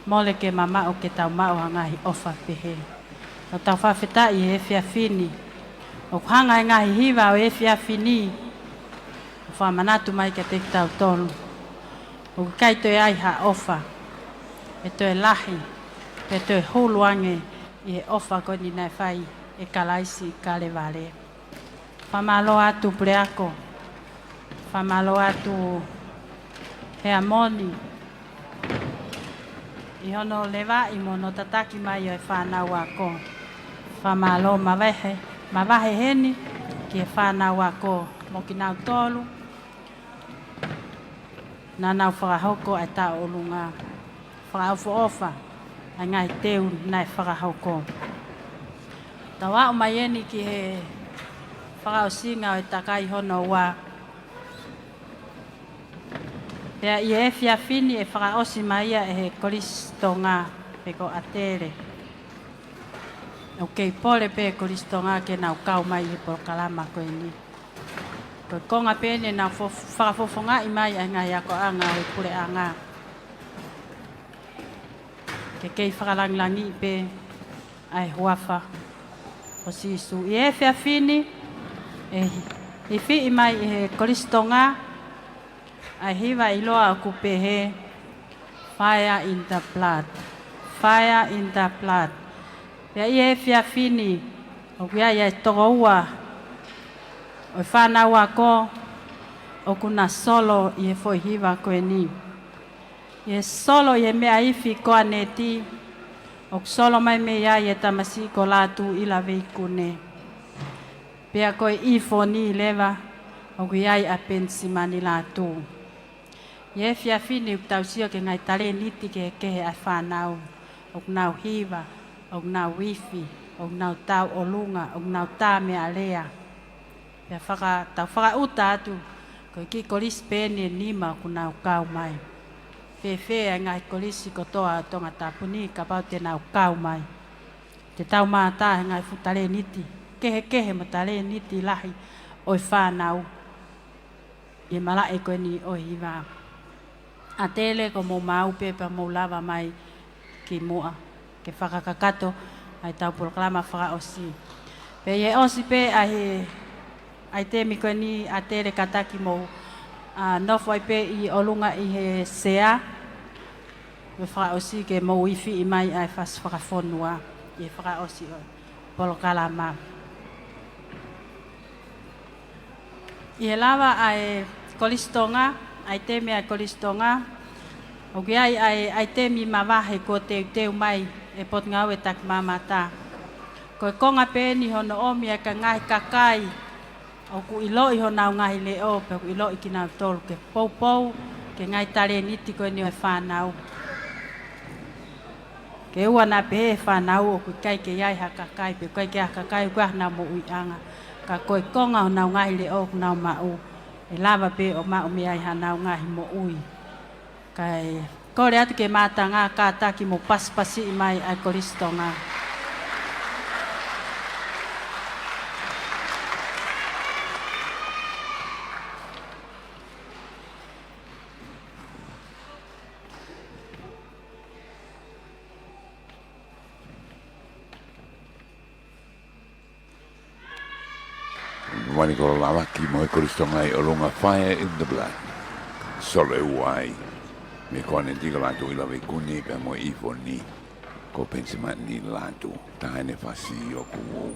mole ke mamaʻo ke tau maʻu ha ngaahi ʻofa pehē. Ka tau fakafetaʻi he efiafi ni. ʻOku hanga ʻe he ngaahi hiva ʻo e efiafi ni ʻo fakamanatu mai kiate kitautolu ʻoku ʻikai toe ʻi ai ha ʻofa ʻe toe lahi, pe toe hulu ange ʻi he ʻofa ko eni naʻe fai ʻe Kalaisi ʻi Kalevale. Fakamālō atu Puleako. Fakamālō atu Heamoni ʻi hono levaʻi mo hono tataki mai ʻo e fānau ako. Fakamālō mavahe, mavahe heni ki he fānau ako mo kinautolu naʻa nau fakahoko ʻa e tauʻolunga, fakaʻofoʻofa ʻa e ngaahi teu naʻe fakahoko. Tau aʻu mai eni ki he fakaʻosinga ʻo e takai hono ua. Pea ʻi he efiafi ni ʻe fakaʻosi mai ia ʻe he Kolisi Tonga pe ko ʻAtele. ʻOku kei pole pē Kolisi Tonga ke nau kau mai he polokalama ko eni. Ko e konga pē eni ʻenau fo-, fakafofongaʻi mai ʻa e ngaahi akoʻanga ʻo e puleʻanga. Ke kei fakalangilangiʻi pē ʻa e huafa ʻo Sīsū. ʻI he efiafi ni ʻe hifiʻi mai ʻe he Kolisi Tonga ʻa e hiva ʻiloa ʻoku pehē, Fire in the blood. Fire in the blood. Pea ʻi he efiafi ni ʻoku ʻi ai ʻa e toko ua ʻo e fānau ako ʻoku na solo ʻi he foʻi hiva ko eni. ʻI he solo ʻi he meʻa ifi ko ʻAneti, ʻoku solo mai mei ai e tamasiʻi ko Lātūʻila Veikune. Pea ko e ʻIfoni leva ʻoku ʻi ai ʻa Penisimani Lātū. ʻI he efiafi ni ʻoku tau sio ki he ngaahi talēniti kehekehe ʻa e fānau, ʻoku nau hiva, ʻoku nau ifi, ʻoku nau tauʻolunga, ʻoku nau tā meʻalea. Pea faka-, tau fakaʻuta atu, ko e kiʻi kolisi pē eni ʻe nima ʻoku nau kau mai. Fēfē ʻa e ngaahi kolisi kotoa ʻo Tongatapu ni kapau te nau kau mai? Te tau mātā he ngaahi fuʻu talēniti kehekehe mo e talēniti lahi ʻo e fānau ʻi he malaʻe ko eni ʻo e hiva. ʻAtele, ko hoʻomou maau pē pea mou lava mai ki muʻa ke fakakakato ʻa ʻetau polokalama fakaʻosi. Pea ʻi he ʻosi pē ʻa e ʻaitemi ko eni, ʻAtele, kātaki mou, ā, nofo ai pē ʻi ʻolunga ʻi he sea. Mo fakaʻosi ke mou ifiʻi mai ʻa e fasi fakafonua ʻi he fakaʻosi ʻo e polokalama. ʻI he lava ʻa e Kolisi Tonga, ʻaitemi ʻa e Kolisi Tonga, ʻoku ʻi ai ʻa e ʻaitemi mavahe kuo teuteu mai ʻe he Potungāue Takimamata. Ko e konga pē eni hono ʻomi ʻa e ngaahi kakai ʻoku ʻiloʻi honau ngaahi leʻo, pea ʻoku ʻiloʻi kinautolu ke poupou ki he ngaahi talēniti ko eni ʻo e fānau. Ke ʻoua naʻa pehē ʻe he fānau ʻoku ʻikai ke ʻi ai ha kakai, pe ʻoku ʻikai ke ʻi ai ha kakai, ʻoku ʻi ai honau moʻuiʻanga. Ka ko e konga honau ngaahi leʻo ʻoku nau maʻu, ʻe lava pē ʻo maʻu mei ai haʻanau ngaahi moʻui. Kae kole atu ki he mātanga kātaki mo pasipasiʻi mai ʻa e Kolisi Tonga. Mani kolo lavaki mo e Kolisi Tonga ʻi ʻolunga, Fire in the Blood. Solo ʻe ua ai. Mei he Koaneti ko Lātūʻila Veikune pea mo e ʻIfoni ko Penisimani Lātū. Taha ʻene fasi ʻoku ou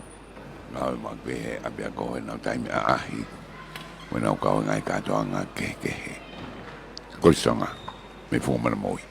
ngāue maʻu pē he ʻapiako he ʻenau taimi ʻaʻahi. Mo ʻenau kau he ngaahi kātoanga kehekehe. Kolisoga mei Fuaʻamoʻui.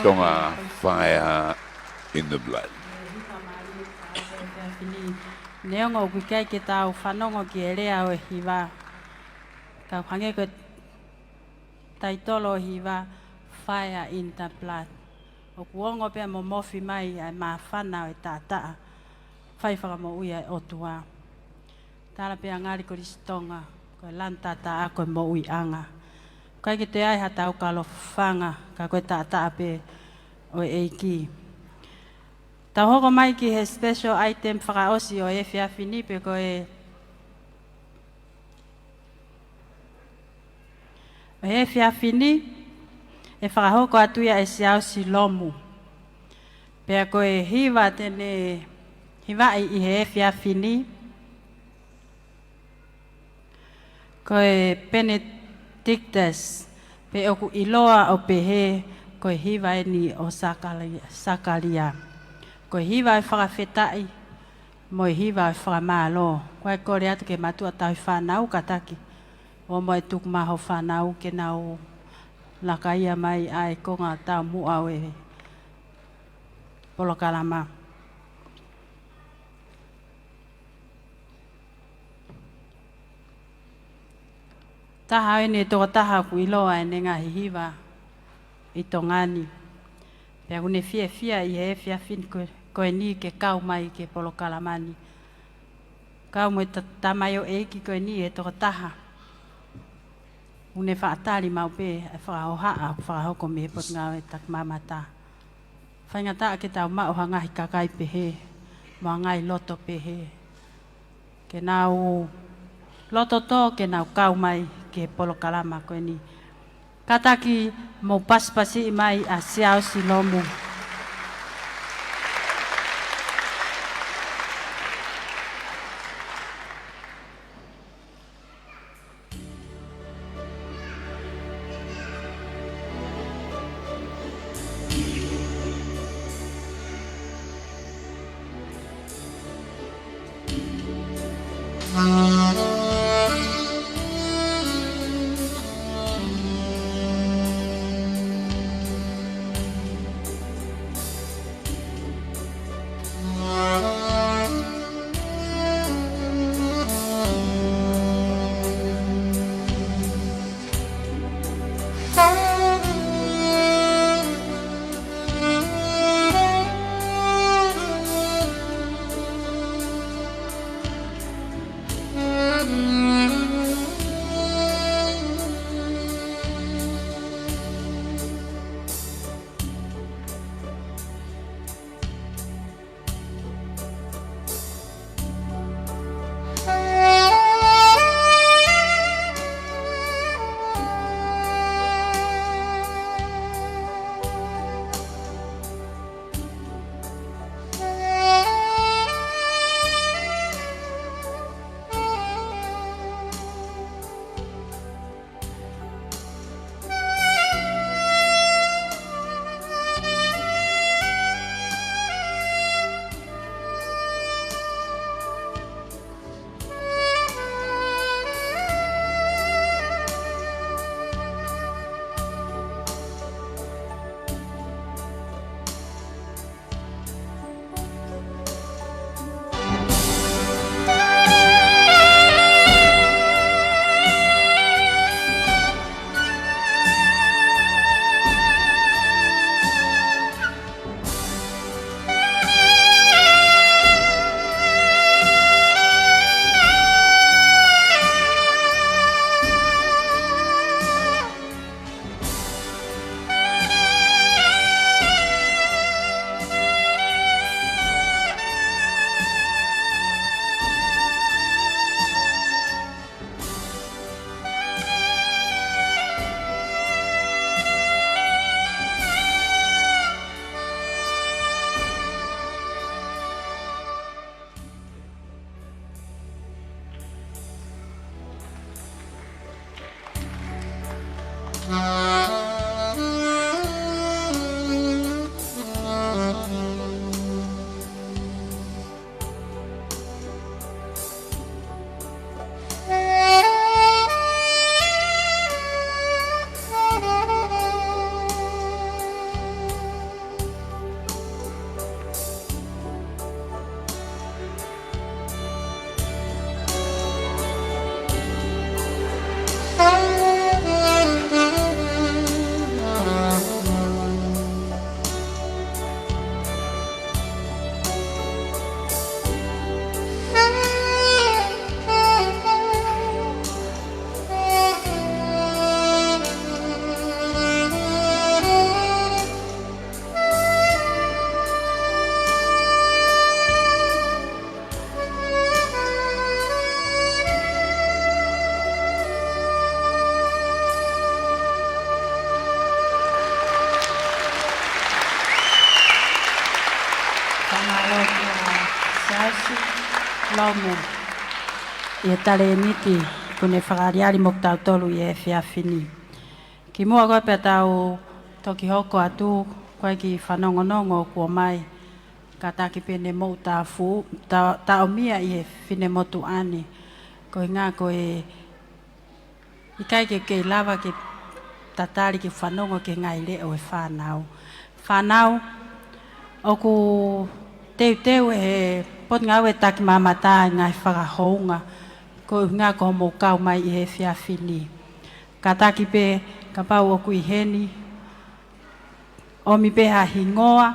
Tonga, Fire in the Blood. Neongo ʻoku ʻikai ke tau fanongo ki he lea ʻo e hiva, ka ʻoku hangē ko e taitolo ʻo e hiva, Fire in the Blood. ʻOku ongo pea momofi mai ʻa e māfana ʻo e taʻataʻa fai fakamoʻui ʻa e ʻOtua. Tala pē ʻa ngali ko Lisi Tonga, ko e lanu taʻataʻa ko e moʻuiʻanga. ʻIkai ke toe ʻi ai haʻatau kalo fanga, ka ko e taʻataʻa pē ʻo e ʻEiki. Tau hoko mai ki he special item fakaʻosi ʻo e efiafi ni, pea ko e, ʻo e efiafi ni, ʻe fakahoko atu ia ʻe Siaosi Lomu. Pea ko e hiva te ne hivaʻi ʻi he efiafi ni, ko e Benedictus, pe ʻoku ʻiloa ʻo pehē ko e hiva eni ʻo Sakalia, Sakalia. Ko e hiva ʻo e fakafetaʻi, mo e hiva ʻo e fakamālō. Ko e kole atu ki he mātuʻa tauhi fānau kātaki, ʻo mo e tuku mai hoʻo fānau ke nau lakaia mai ʻa e konga taumuʻa ʻo e polokalama. Taha eni e tokotaha ʻoku ʻiloa ʻene ngaahi hiva ʻi Tonga ni. Pea ʻoku ne fiefia ʻi he efiafi ni ko, ko eni ke kau mai ki he polokalama ni. Kau mo e ta-, tamaioʻeiki ko eni he tokotaha ʻoku ne faʻa tali maʻu pē ʻa e fakahohaʻa ʻoku fakahoko mei he Potungāue Takimamata. Faingataʻa ke tau maʻu ha ngaahi kakai pehē, mo ha ngaahi loto pehē, ke nau loto tō ke nau kau mai ki he polokalama ko eni. Kātaki mou pasipasiʻi mai ʻa Siaosi Lomu. Siaosi Lomu, ʻi he talēniti kuo ne fakaʻaliʻali mo kitautolu ʻi he efiafi ni. Kimuʻa ko ē pea tau toki hoko atu, ko e kiʻi fanongonongo kuo ʻomai, kātaki pē ne moʻutāfu-, ta-, taʻomia ʻi he finemotuʻa ni. Koeʻuhinga ko e ʻikai ke kei lava ke tatali ke fanongo ki he ngaahi leʻo ʻo e fānau. Fānau, ʻoku teuteu ʻe he Potungāue Takimamata ʻa e ngaahi fakahounga, koeʻuhinga ko hoʻomou kau mai ʻi he efiafi ni. Kātaki pē kapau ʻoku ʻi heni, ʻomi pē ha hingoa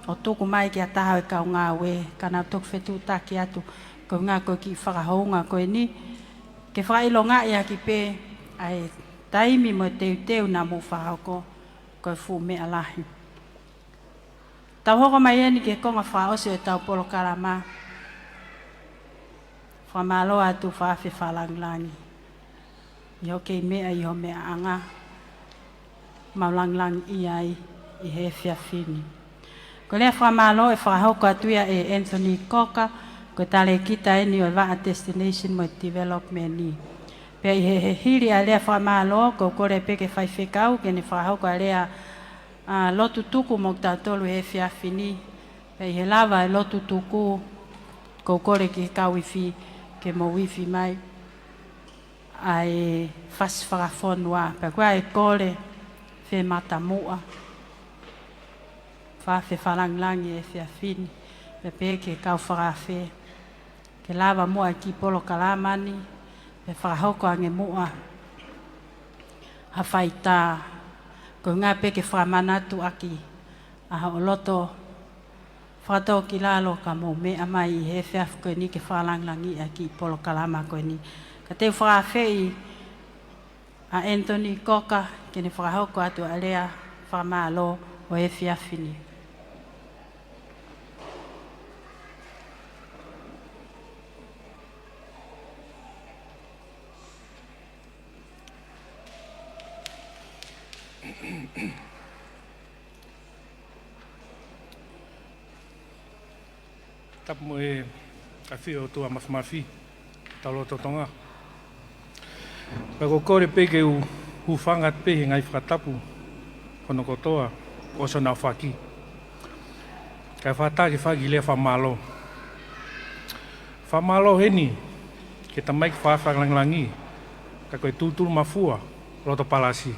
ʻo tuku mai ki ha taha ʻo e kau ngāue, ka nau toki fetuʻutaki atu, koeʻuhinga ko e kiʻi fakahounga ko eni, ke fakaʻilongaʻi ʻaki pē ʻa e taimi mo e teuteu naʻa mou fakahoko, ko e fuʻu meʻa lahi. Tau hoko mai eni ki he konga fakaʻosi ʻo ʻetau polokalama. Fakamālō atu Faʻafe Fakalāngilangi ʻi hoʻo kei meʻa ʻi hoʻo meʻaʻanga, mau lāngilangiʻia ai ʻi he efiafi ni. Ko e lea fakamālō ʻe fakahoko atu ia ʻe Anthony Cocker, ko e talēkita eni ʻo e vaʻa Destination mo e Development ni. Pea ʻi he, he hili ʻa e lea fakamālō, ʻoku ou kole pē ki he faifekau ke ne fakahoko ʻa e lea, ʻa, lotu tuku mo kitautolu he efiafi ni. Pea ʻi he lava e lotu tuku, ʻoku ou kole ki he kau ifi ke mou ifi mai ʻa e fasi fakafonua. Pea ko e kole fie matamuʻa, Faʻafe Fakalāngilangi he efiafi ni, pea pehē ki he kau fakaafe, ke lava muʻa e kiʻi polokalama ni, pea fakahoko ange muʻa ha faitā, koeʻuhinga pē ke fakamanatu ʻaki ʻa hoʻo loto fakatōkilalo ka mou meʻa mai ʻi he efiafi ko eni ke fakalāngilangiʻi ʻa e kiʻi polokalama ko eni. Ka te u fakaafeʻi ʻa Anthony Cocker ke ne fakahoko atu ʻa e lea fakamālō ʻo e efiafi ni. Tapu mo e ʻafio ʻa e ʻOtua Māfimafi, tau lolotonga. Pea ʻoku ou kole pē ke u hūfanga pē he ngaahi fakatapu hono kotoa ʻosi hono aofaki, kae fakaʻatā ke fai e kiʻi lea fakamālō. Fakamālō heni ki he tamaiki Faʻafe Fakalāngilangi, ka ko e Tūtulumafua loto palasi.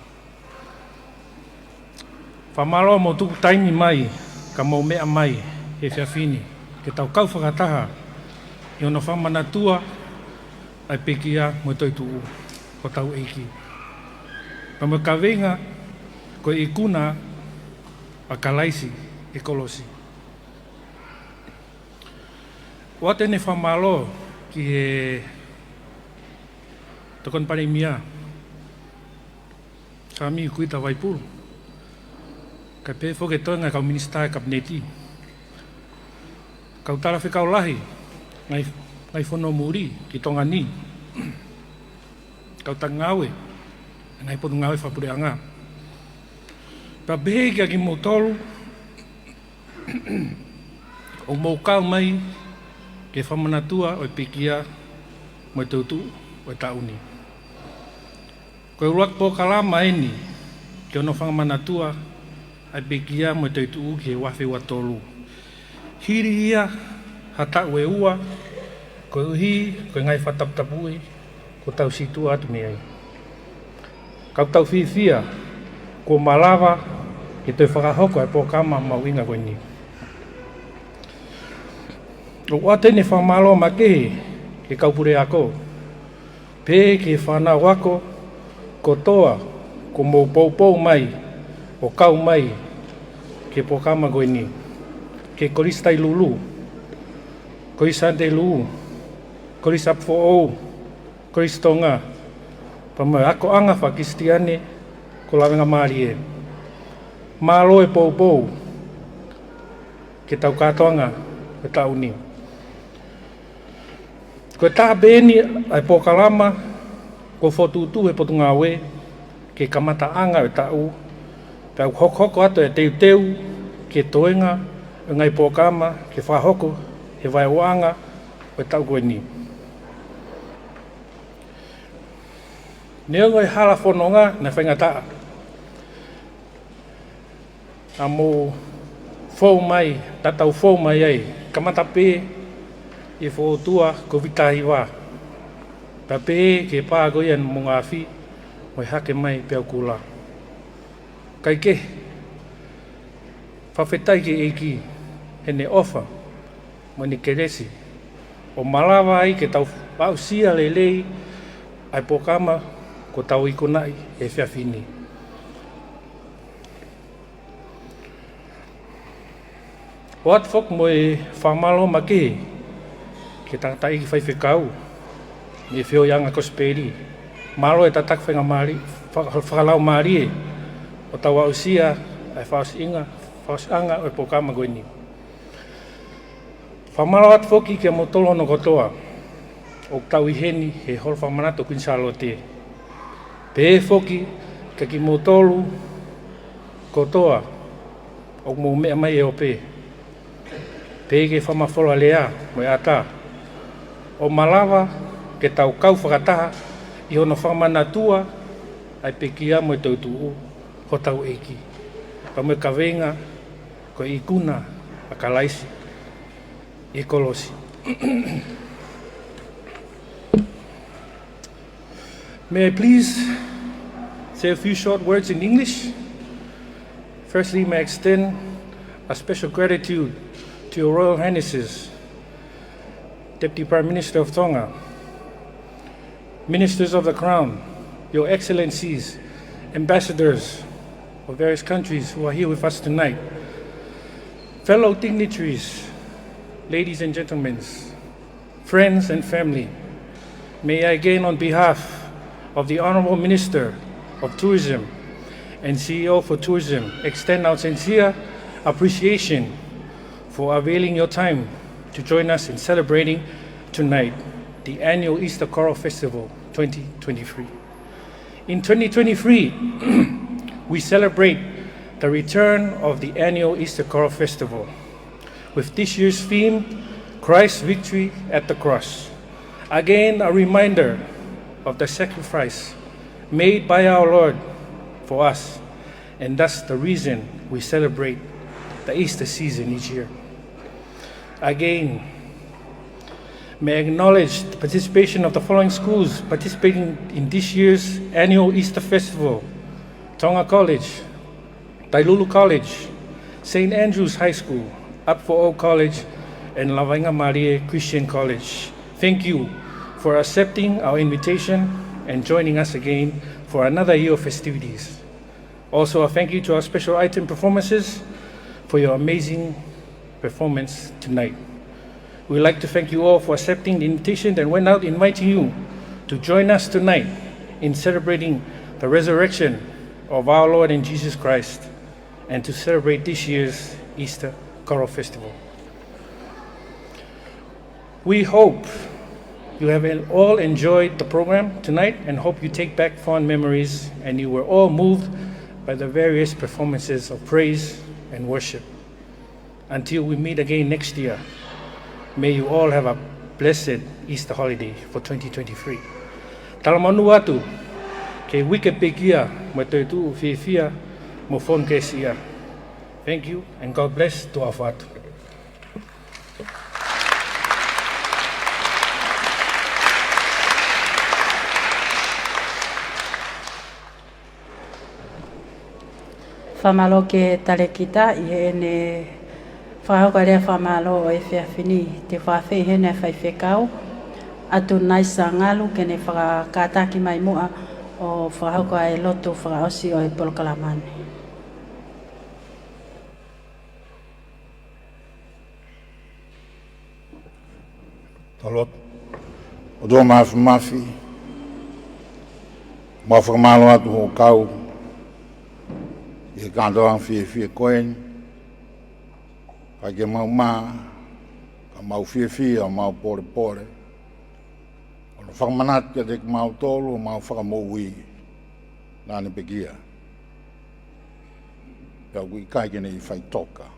Fakamālō hoʻomou tuku taimi mai ka mou meʻa mai he efiafi ni ke tau kau fakataha ʻi hono fakamanatua ʻa e pekia mo e toetuʻu ʻo hotau ʻEiki, pea mo e kaveinga ko e ikuna ʻa Kalaisi he kolosi. ʻOatu ʻeni e fakamālō ki he Tokoni Palēmia, Sāmiu Kuita Vaipulu, kae pehē foki ki he toenga kau minisitā ʻo e Kapineti, kau talafekau lahi ngaahi, ngaahi fonua muli ki Tonga ni, kau taki ngāue ngaahi potungāue fakapuleʻanga, pea pehē kiate kimoutolu ʻoku mou kau mai ki he fakamanatua ʻo e pekia mo e toetuʻu ʻo e taʻu ni. Ko e ʻuluaki polokalama ʻeni ki hono fakamanatua ʻa e pekia mo e toetuʻu ki he ua afe ua tolu. Hili ia ha taʻu ʻe ua, koeʻuhi ko e ngaahi fakataputapui kuo tau sītuʻa atu mei ai. Ka ʻoku tau fiefia kuo malava ke toe fakahoko ʻa e polokalama mahuʻinga ko eni. ʻOatu ʻeni e fakamālō makehe ki he kau puleako, pehē ki he fānau ako kotoa kuo mou poupou mai ʻo kau mai ki he polokalama ko eni, ki he Kolisi Tailulu, Kolisi Sanitelu, Kolisi ʻApifoʻou, Kolisi Tonga, pea mo e akoʻanga faka-Kilisitiane ko Lavengamālie. Mālō e poupou ki heʻetau kātoanga he taʻu ni. Ko e taha pē ʻeni ʻa e polokalama kuo fokotuʻutuʻu ʻe he Potungāue ki he kamataʻanga ʻo e taʻu, pea ʻoku hokohoko atu e teuteu ki he toenga ʻo e ngaahi polokalama ke fakahoko he vaeuaʻanga ʻo e taʻu ko eni. Neongo e hala fononga naʻe faingataʻa, naʻa mou fou mai, naʻa tau fou mai ai, kamata pē ʻi he fokoutua Kōviti taha hiva, pea pehē ki he pā ko ia ʻa e mongaafi mo e hake mai peau kula. Kae kehe, fakafetaʻi ki he ʻEiki heʻene ʻofa mo ʻene kelesi, ʻo malava ai ke tau aʻusia lelei ʻa e polokalama kuo tau ikunaʻi he efiafi ni. ʻOatu foki mo e fakamālō makehe ki he tangataʻeiki faifekau mei he feohiʻanga Kosipeli. Mālō e tataki faingamālie, faka-, fakalaumālie ʻo tau aʻusia ʻa e fakaʻosiʻanga, fakaʻosiʻanga ʻo e polokalama ko eni. Fakamālō atu foki kia moutolu hono kotoa ʻoku tau ʻi heni he Holo Fakamanatu ʻo Kuini Sālote. Pehē foki kia kimoutolu kotoa ʻoku mou meʻa mai he ope, pehē ki he fakamafola lea mo e ʻatā, ʻo malava ke tau kau fakataha ʻi hono fakamanatua ʻa e pekia mo e toetuʻu hotau ʻEiki, pea mo e kaveinga ko e ikuna ʻa Kalaisi ʻi he kolosi. May I please say a few short words in English? Firstly, may I extend a special gratitude to Your Royal Highnesses, Deputy Prime Minister of Tonga, Ministers of the Crown, Your Excellencies, Ambassadors of various countries who are here with us tonight, fellow dignitaries, ladies and gentlemen, friends and family, may I again, on behalf of the Honourable Minister of Tourism and C E O for Tourism, extend our sincere appreciation for availing your time to join us in celebrating tonight the annual Easter Choral Festival twenty twenty-three. In twenty twenty-three, we celebrate the return of the annual Easter Choral Festival, with this year's theme, Christ's Victory at the Cross. Again, a reminder of the sacrifice made by our Lord for us, and that's the reason we celebrate the Easter season each year. Again, may I acknowledge the participation of the following schools participating in this year's annual Easter Festival: Tonga College, Tailulu College, Saint Andrew's High School, Upper Old College, and Lavainga Malie Christian College. Thank you for accepting our invitation and joining us again for another year of festivities. Also, a thank you to our special item performances for your amazing performance tonight. We'd like to thank you all for accepting the invitation that went out inviting you to join us tonight in celebrating the resurrection of our Lord and Jesus Christ and to celebrate this year's Easter Choral Festival. We hope you have all enjoyed the program tonight and hope you take back fond memories and you were all moved by the various performances of praise and worship. Until we meet again next year, may you all have a blessed Easter holiday for twenty twenty-three. Talamonū atu ki he uike pekia mo e toetuʻu fiefia mo fonu ke sia. Thank you and God bless. Tuʻa ʻofa atu. Fakamālō ki he talēkita ʻi heʻene fakahoko ʻa e lea fakamālō ʻo e efiafi ni. Te u fakaafeʻi heni ʻa e faifekau, ʻAtunaisa Ngalu, ke ne fakakātaki mai muʻa ʻo fakahoko ʻa e lotu fakaʻosi ʻo e polokalama ni. Tau lotu. ʻOtua Māfimafi, mau fakamālō atu hoʻo kau ʻi he kātoanga fiefia ko eni, kae ke mau mā, ka mau fiefia, mau pōlepole, ʻo ne fakamanatu kiate kimautolu ʻa e mau fakamoʻui naʻa ne pekia, pea ʻoku ʻikai ke ne faʻitoka.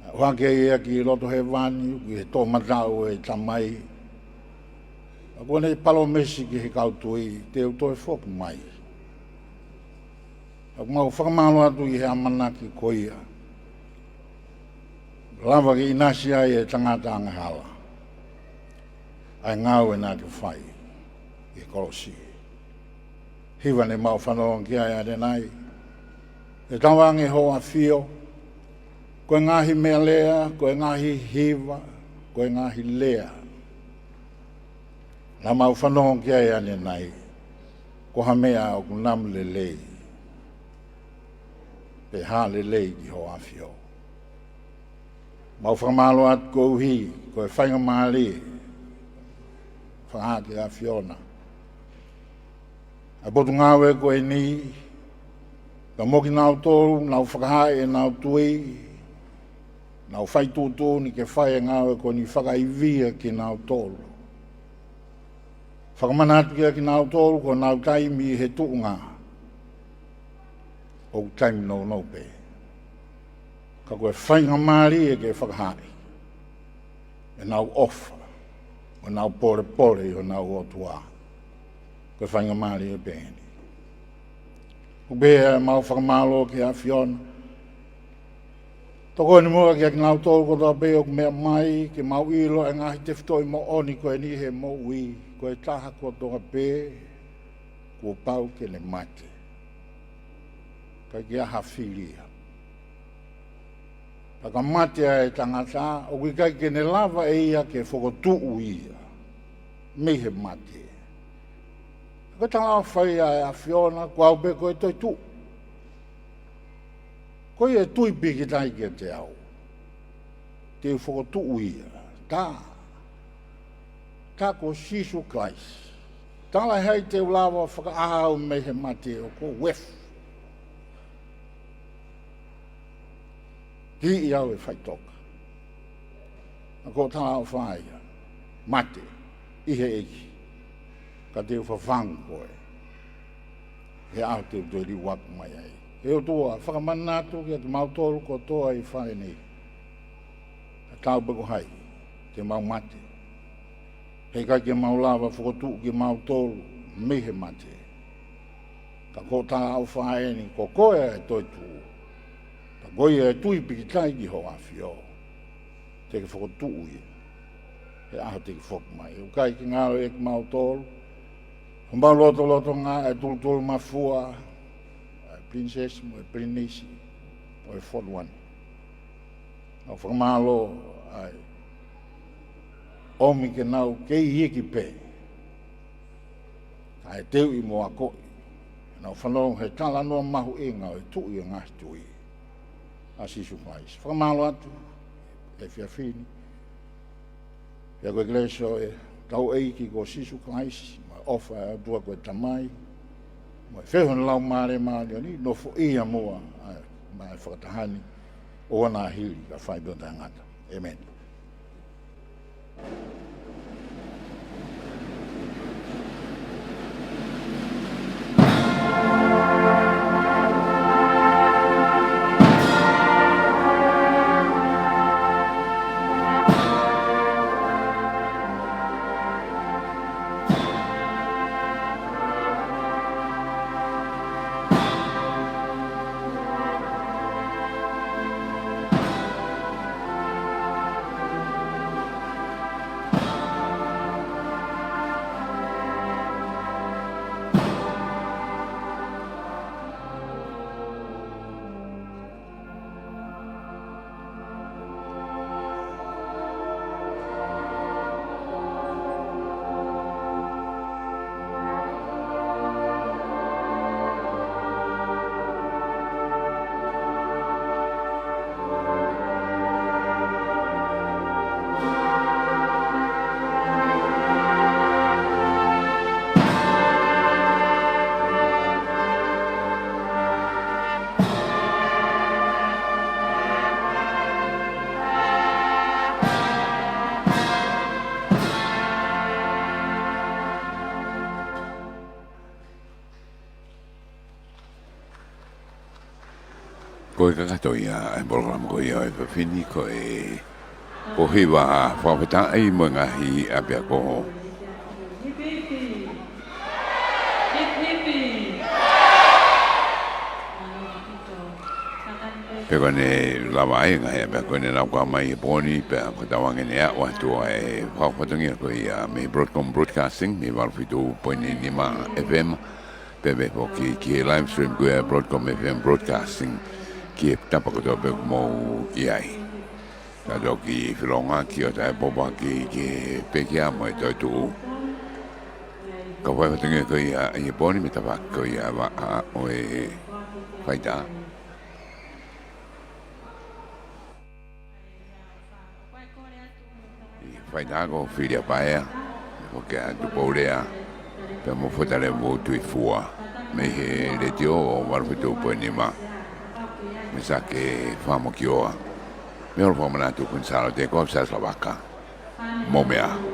ʻOhake ia ki loto hēvani, ki he toʻomataʻu ʻo e Tamai. Pea kuo ne palōmesi ki he kau tui, te u toe foki mai. Pea ʻoku mau fakamālō atu ʻi he ʻamanaki ko ia. Lava ke ʻinasi ai e tangata angahala ʻa e ngāue naʻa ke fai ʻi he kolosi. Hiva ne mau fanongo ki ai ʻanenai. ʻE tauange hoʻo ʻAfio, ko e ngaahi meʻalea, ko e ngaahi hiva, ko e ngaahi lea naʻa mau fanongo ki ai ʻanenai, ko ha meʻa ʻoku namu lelei, pe hā lelei ki hoʻo ʻAfio. Mau fakamālō atu koeʻuhi ko e faingamālie fakahā ki he ʻAfiona ʻa e potungāue ko eni, ka mo kinautolu naʻa nau fakahā ʻenau tui, naʻa nau fai tuʻutuʻuni ke fai e ngāue ko eni, fakaivia kinautolu. Fakamanatu kia kinautolu ko honau taimi ʻi he tuʻunga ʻoku taimi nounou pē. Ka ko e faingamālie ke fakahā ʻenau ʻofa, ʻenau polepole ʻi honau ʻOtua. Ko e faingamālie pē eni. ʻOku pehē ʻemau fakamālō ki he ʻAfiona. Tokoni muʻa kia kinautolu kotoa pē ʻoku meʻa mai, ke mau ʻilo e ngaahi tefitoʻi moʻoni ko eni he moʻui, ko e taha kotoa pē kuo pau ke ne mate. ʻIkai ke ʻi ai ha fili ia. Pea ka mate ʻa e tangata, ʻoku ʻikai ke ne lava ʻe ia ke fokotuʻu ia mei he mate. Ko e talaʻofa ia ʻa e ʻAfiona, ko au pē ko e toetuʻu. Ko ia ʻe tui pīkitai kiate au, te u fokotuʻu ia. Tā, tā ko Sīsū Kalaisi. Talaʻehai te u lava fakaʻā au mei he mate, ʻoku ou efu. Kiʻi au ʻe faʻitoka. Ka ko e talaʻofa ia, mate, ʻi he ʻEiki, ka te u fafangu koe he ʻaho te u toe liʻaki mai ai. ʻE ʻOtua, fakamanatu kia kimautolu kotoa ʻi he fale ni. Tatau pē ko hai, te mau mate. Heʻikai ke mau lava fokotuʻu kimautolu mei he mate. Ka ko e talaʻofa eni, ko koe ʻa e toetuʻu. Ka ko ia ʻe tui pīkitai ki hoʻo ʻAfio, te ke fokotuʻu ia he ʻaho te ke foki mai. ʻOku ʻikai ke ngalo ʻia kimautolu homau lotolotonga ʻa e tulutulu mafua ʻa e pilinisesi mo e pilinisi ʻo e fonua ni. Mau fakamālō ʻa e ʻomi ke nau kei iiki pē, kae teuʻi mo akoʻi, nau fanongo he talanoa mahuʻinga ʻo e Tuʻi ʻo e ngaahi tuʻi, ʻa Sīsū Kalaisi. Fakamālō atu he efiafi ni. Pea ko e kelesi ʻa e tau ʻEiki ko Sīsū Kalaisi, mo e ʻofa ʻa e ʻOtua ko e Tamai, mo e feohi ʻa e Laumālie Māʻoniʻoni, nofoʻia muʻa ʻa e, maʻa e fakataha ni, ʻo ʻoua naʻa hili, kae fai pē ʻo taʻengata. ʻĒmeni. Ko e kakato ia e polokalama ko ia ʻo e efiafi ni, ko e pōhiva fakafetaʻi mo e ngaahi ʻapiako. Pea ko ʻene lava ai e ngaahi ʻapiako ʻene nau kau mai he pō ni, pea fakatauange ʻene aʻu atu ʻa e fakafatongia ko ia mei Broadcom Broadcasting, mei valu fitu poini nima F M, pea mei foki ki he live stream ko ia Broadcom F M Broadcasting, ki he tapa kotoa pē ʻoku mou ʻi ai. Ka toki filonga ki ʻo tae popa ki, ki he pekia mo e toetuʻu. Ka fai fatongia ko ia ʻi he pō ni mei tafaʻaki ko ia ʻa e vaʻa ʻo e faitā. ʻI he faitā ko Filia Paea, ko Kea Tupoulea, pea mo Fotalevu Tuifua, mei he letiō ʻo valu fitu poini nima, mei Sake Fāmokioa. Mei holo fakamanatu Kuini Sālote ko Siaosi Lavaka. Mou meʻa.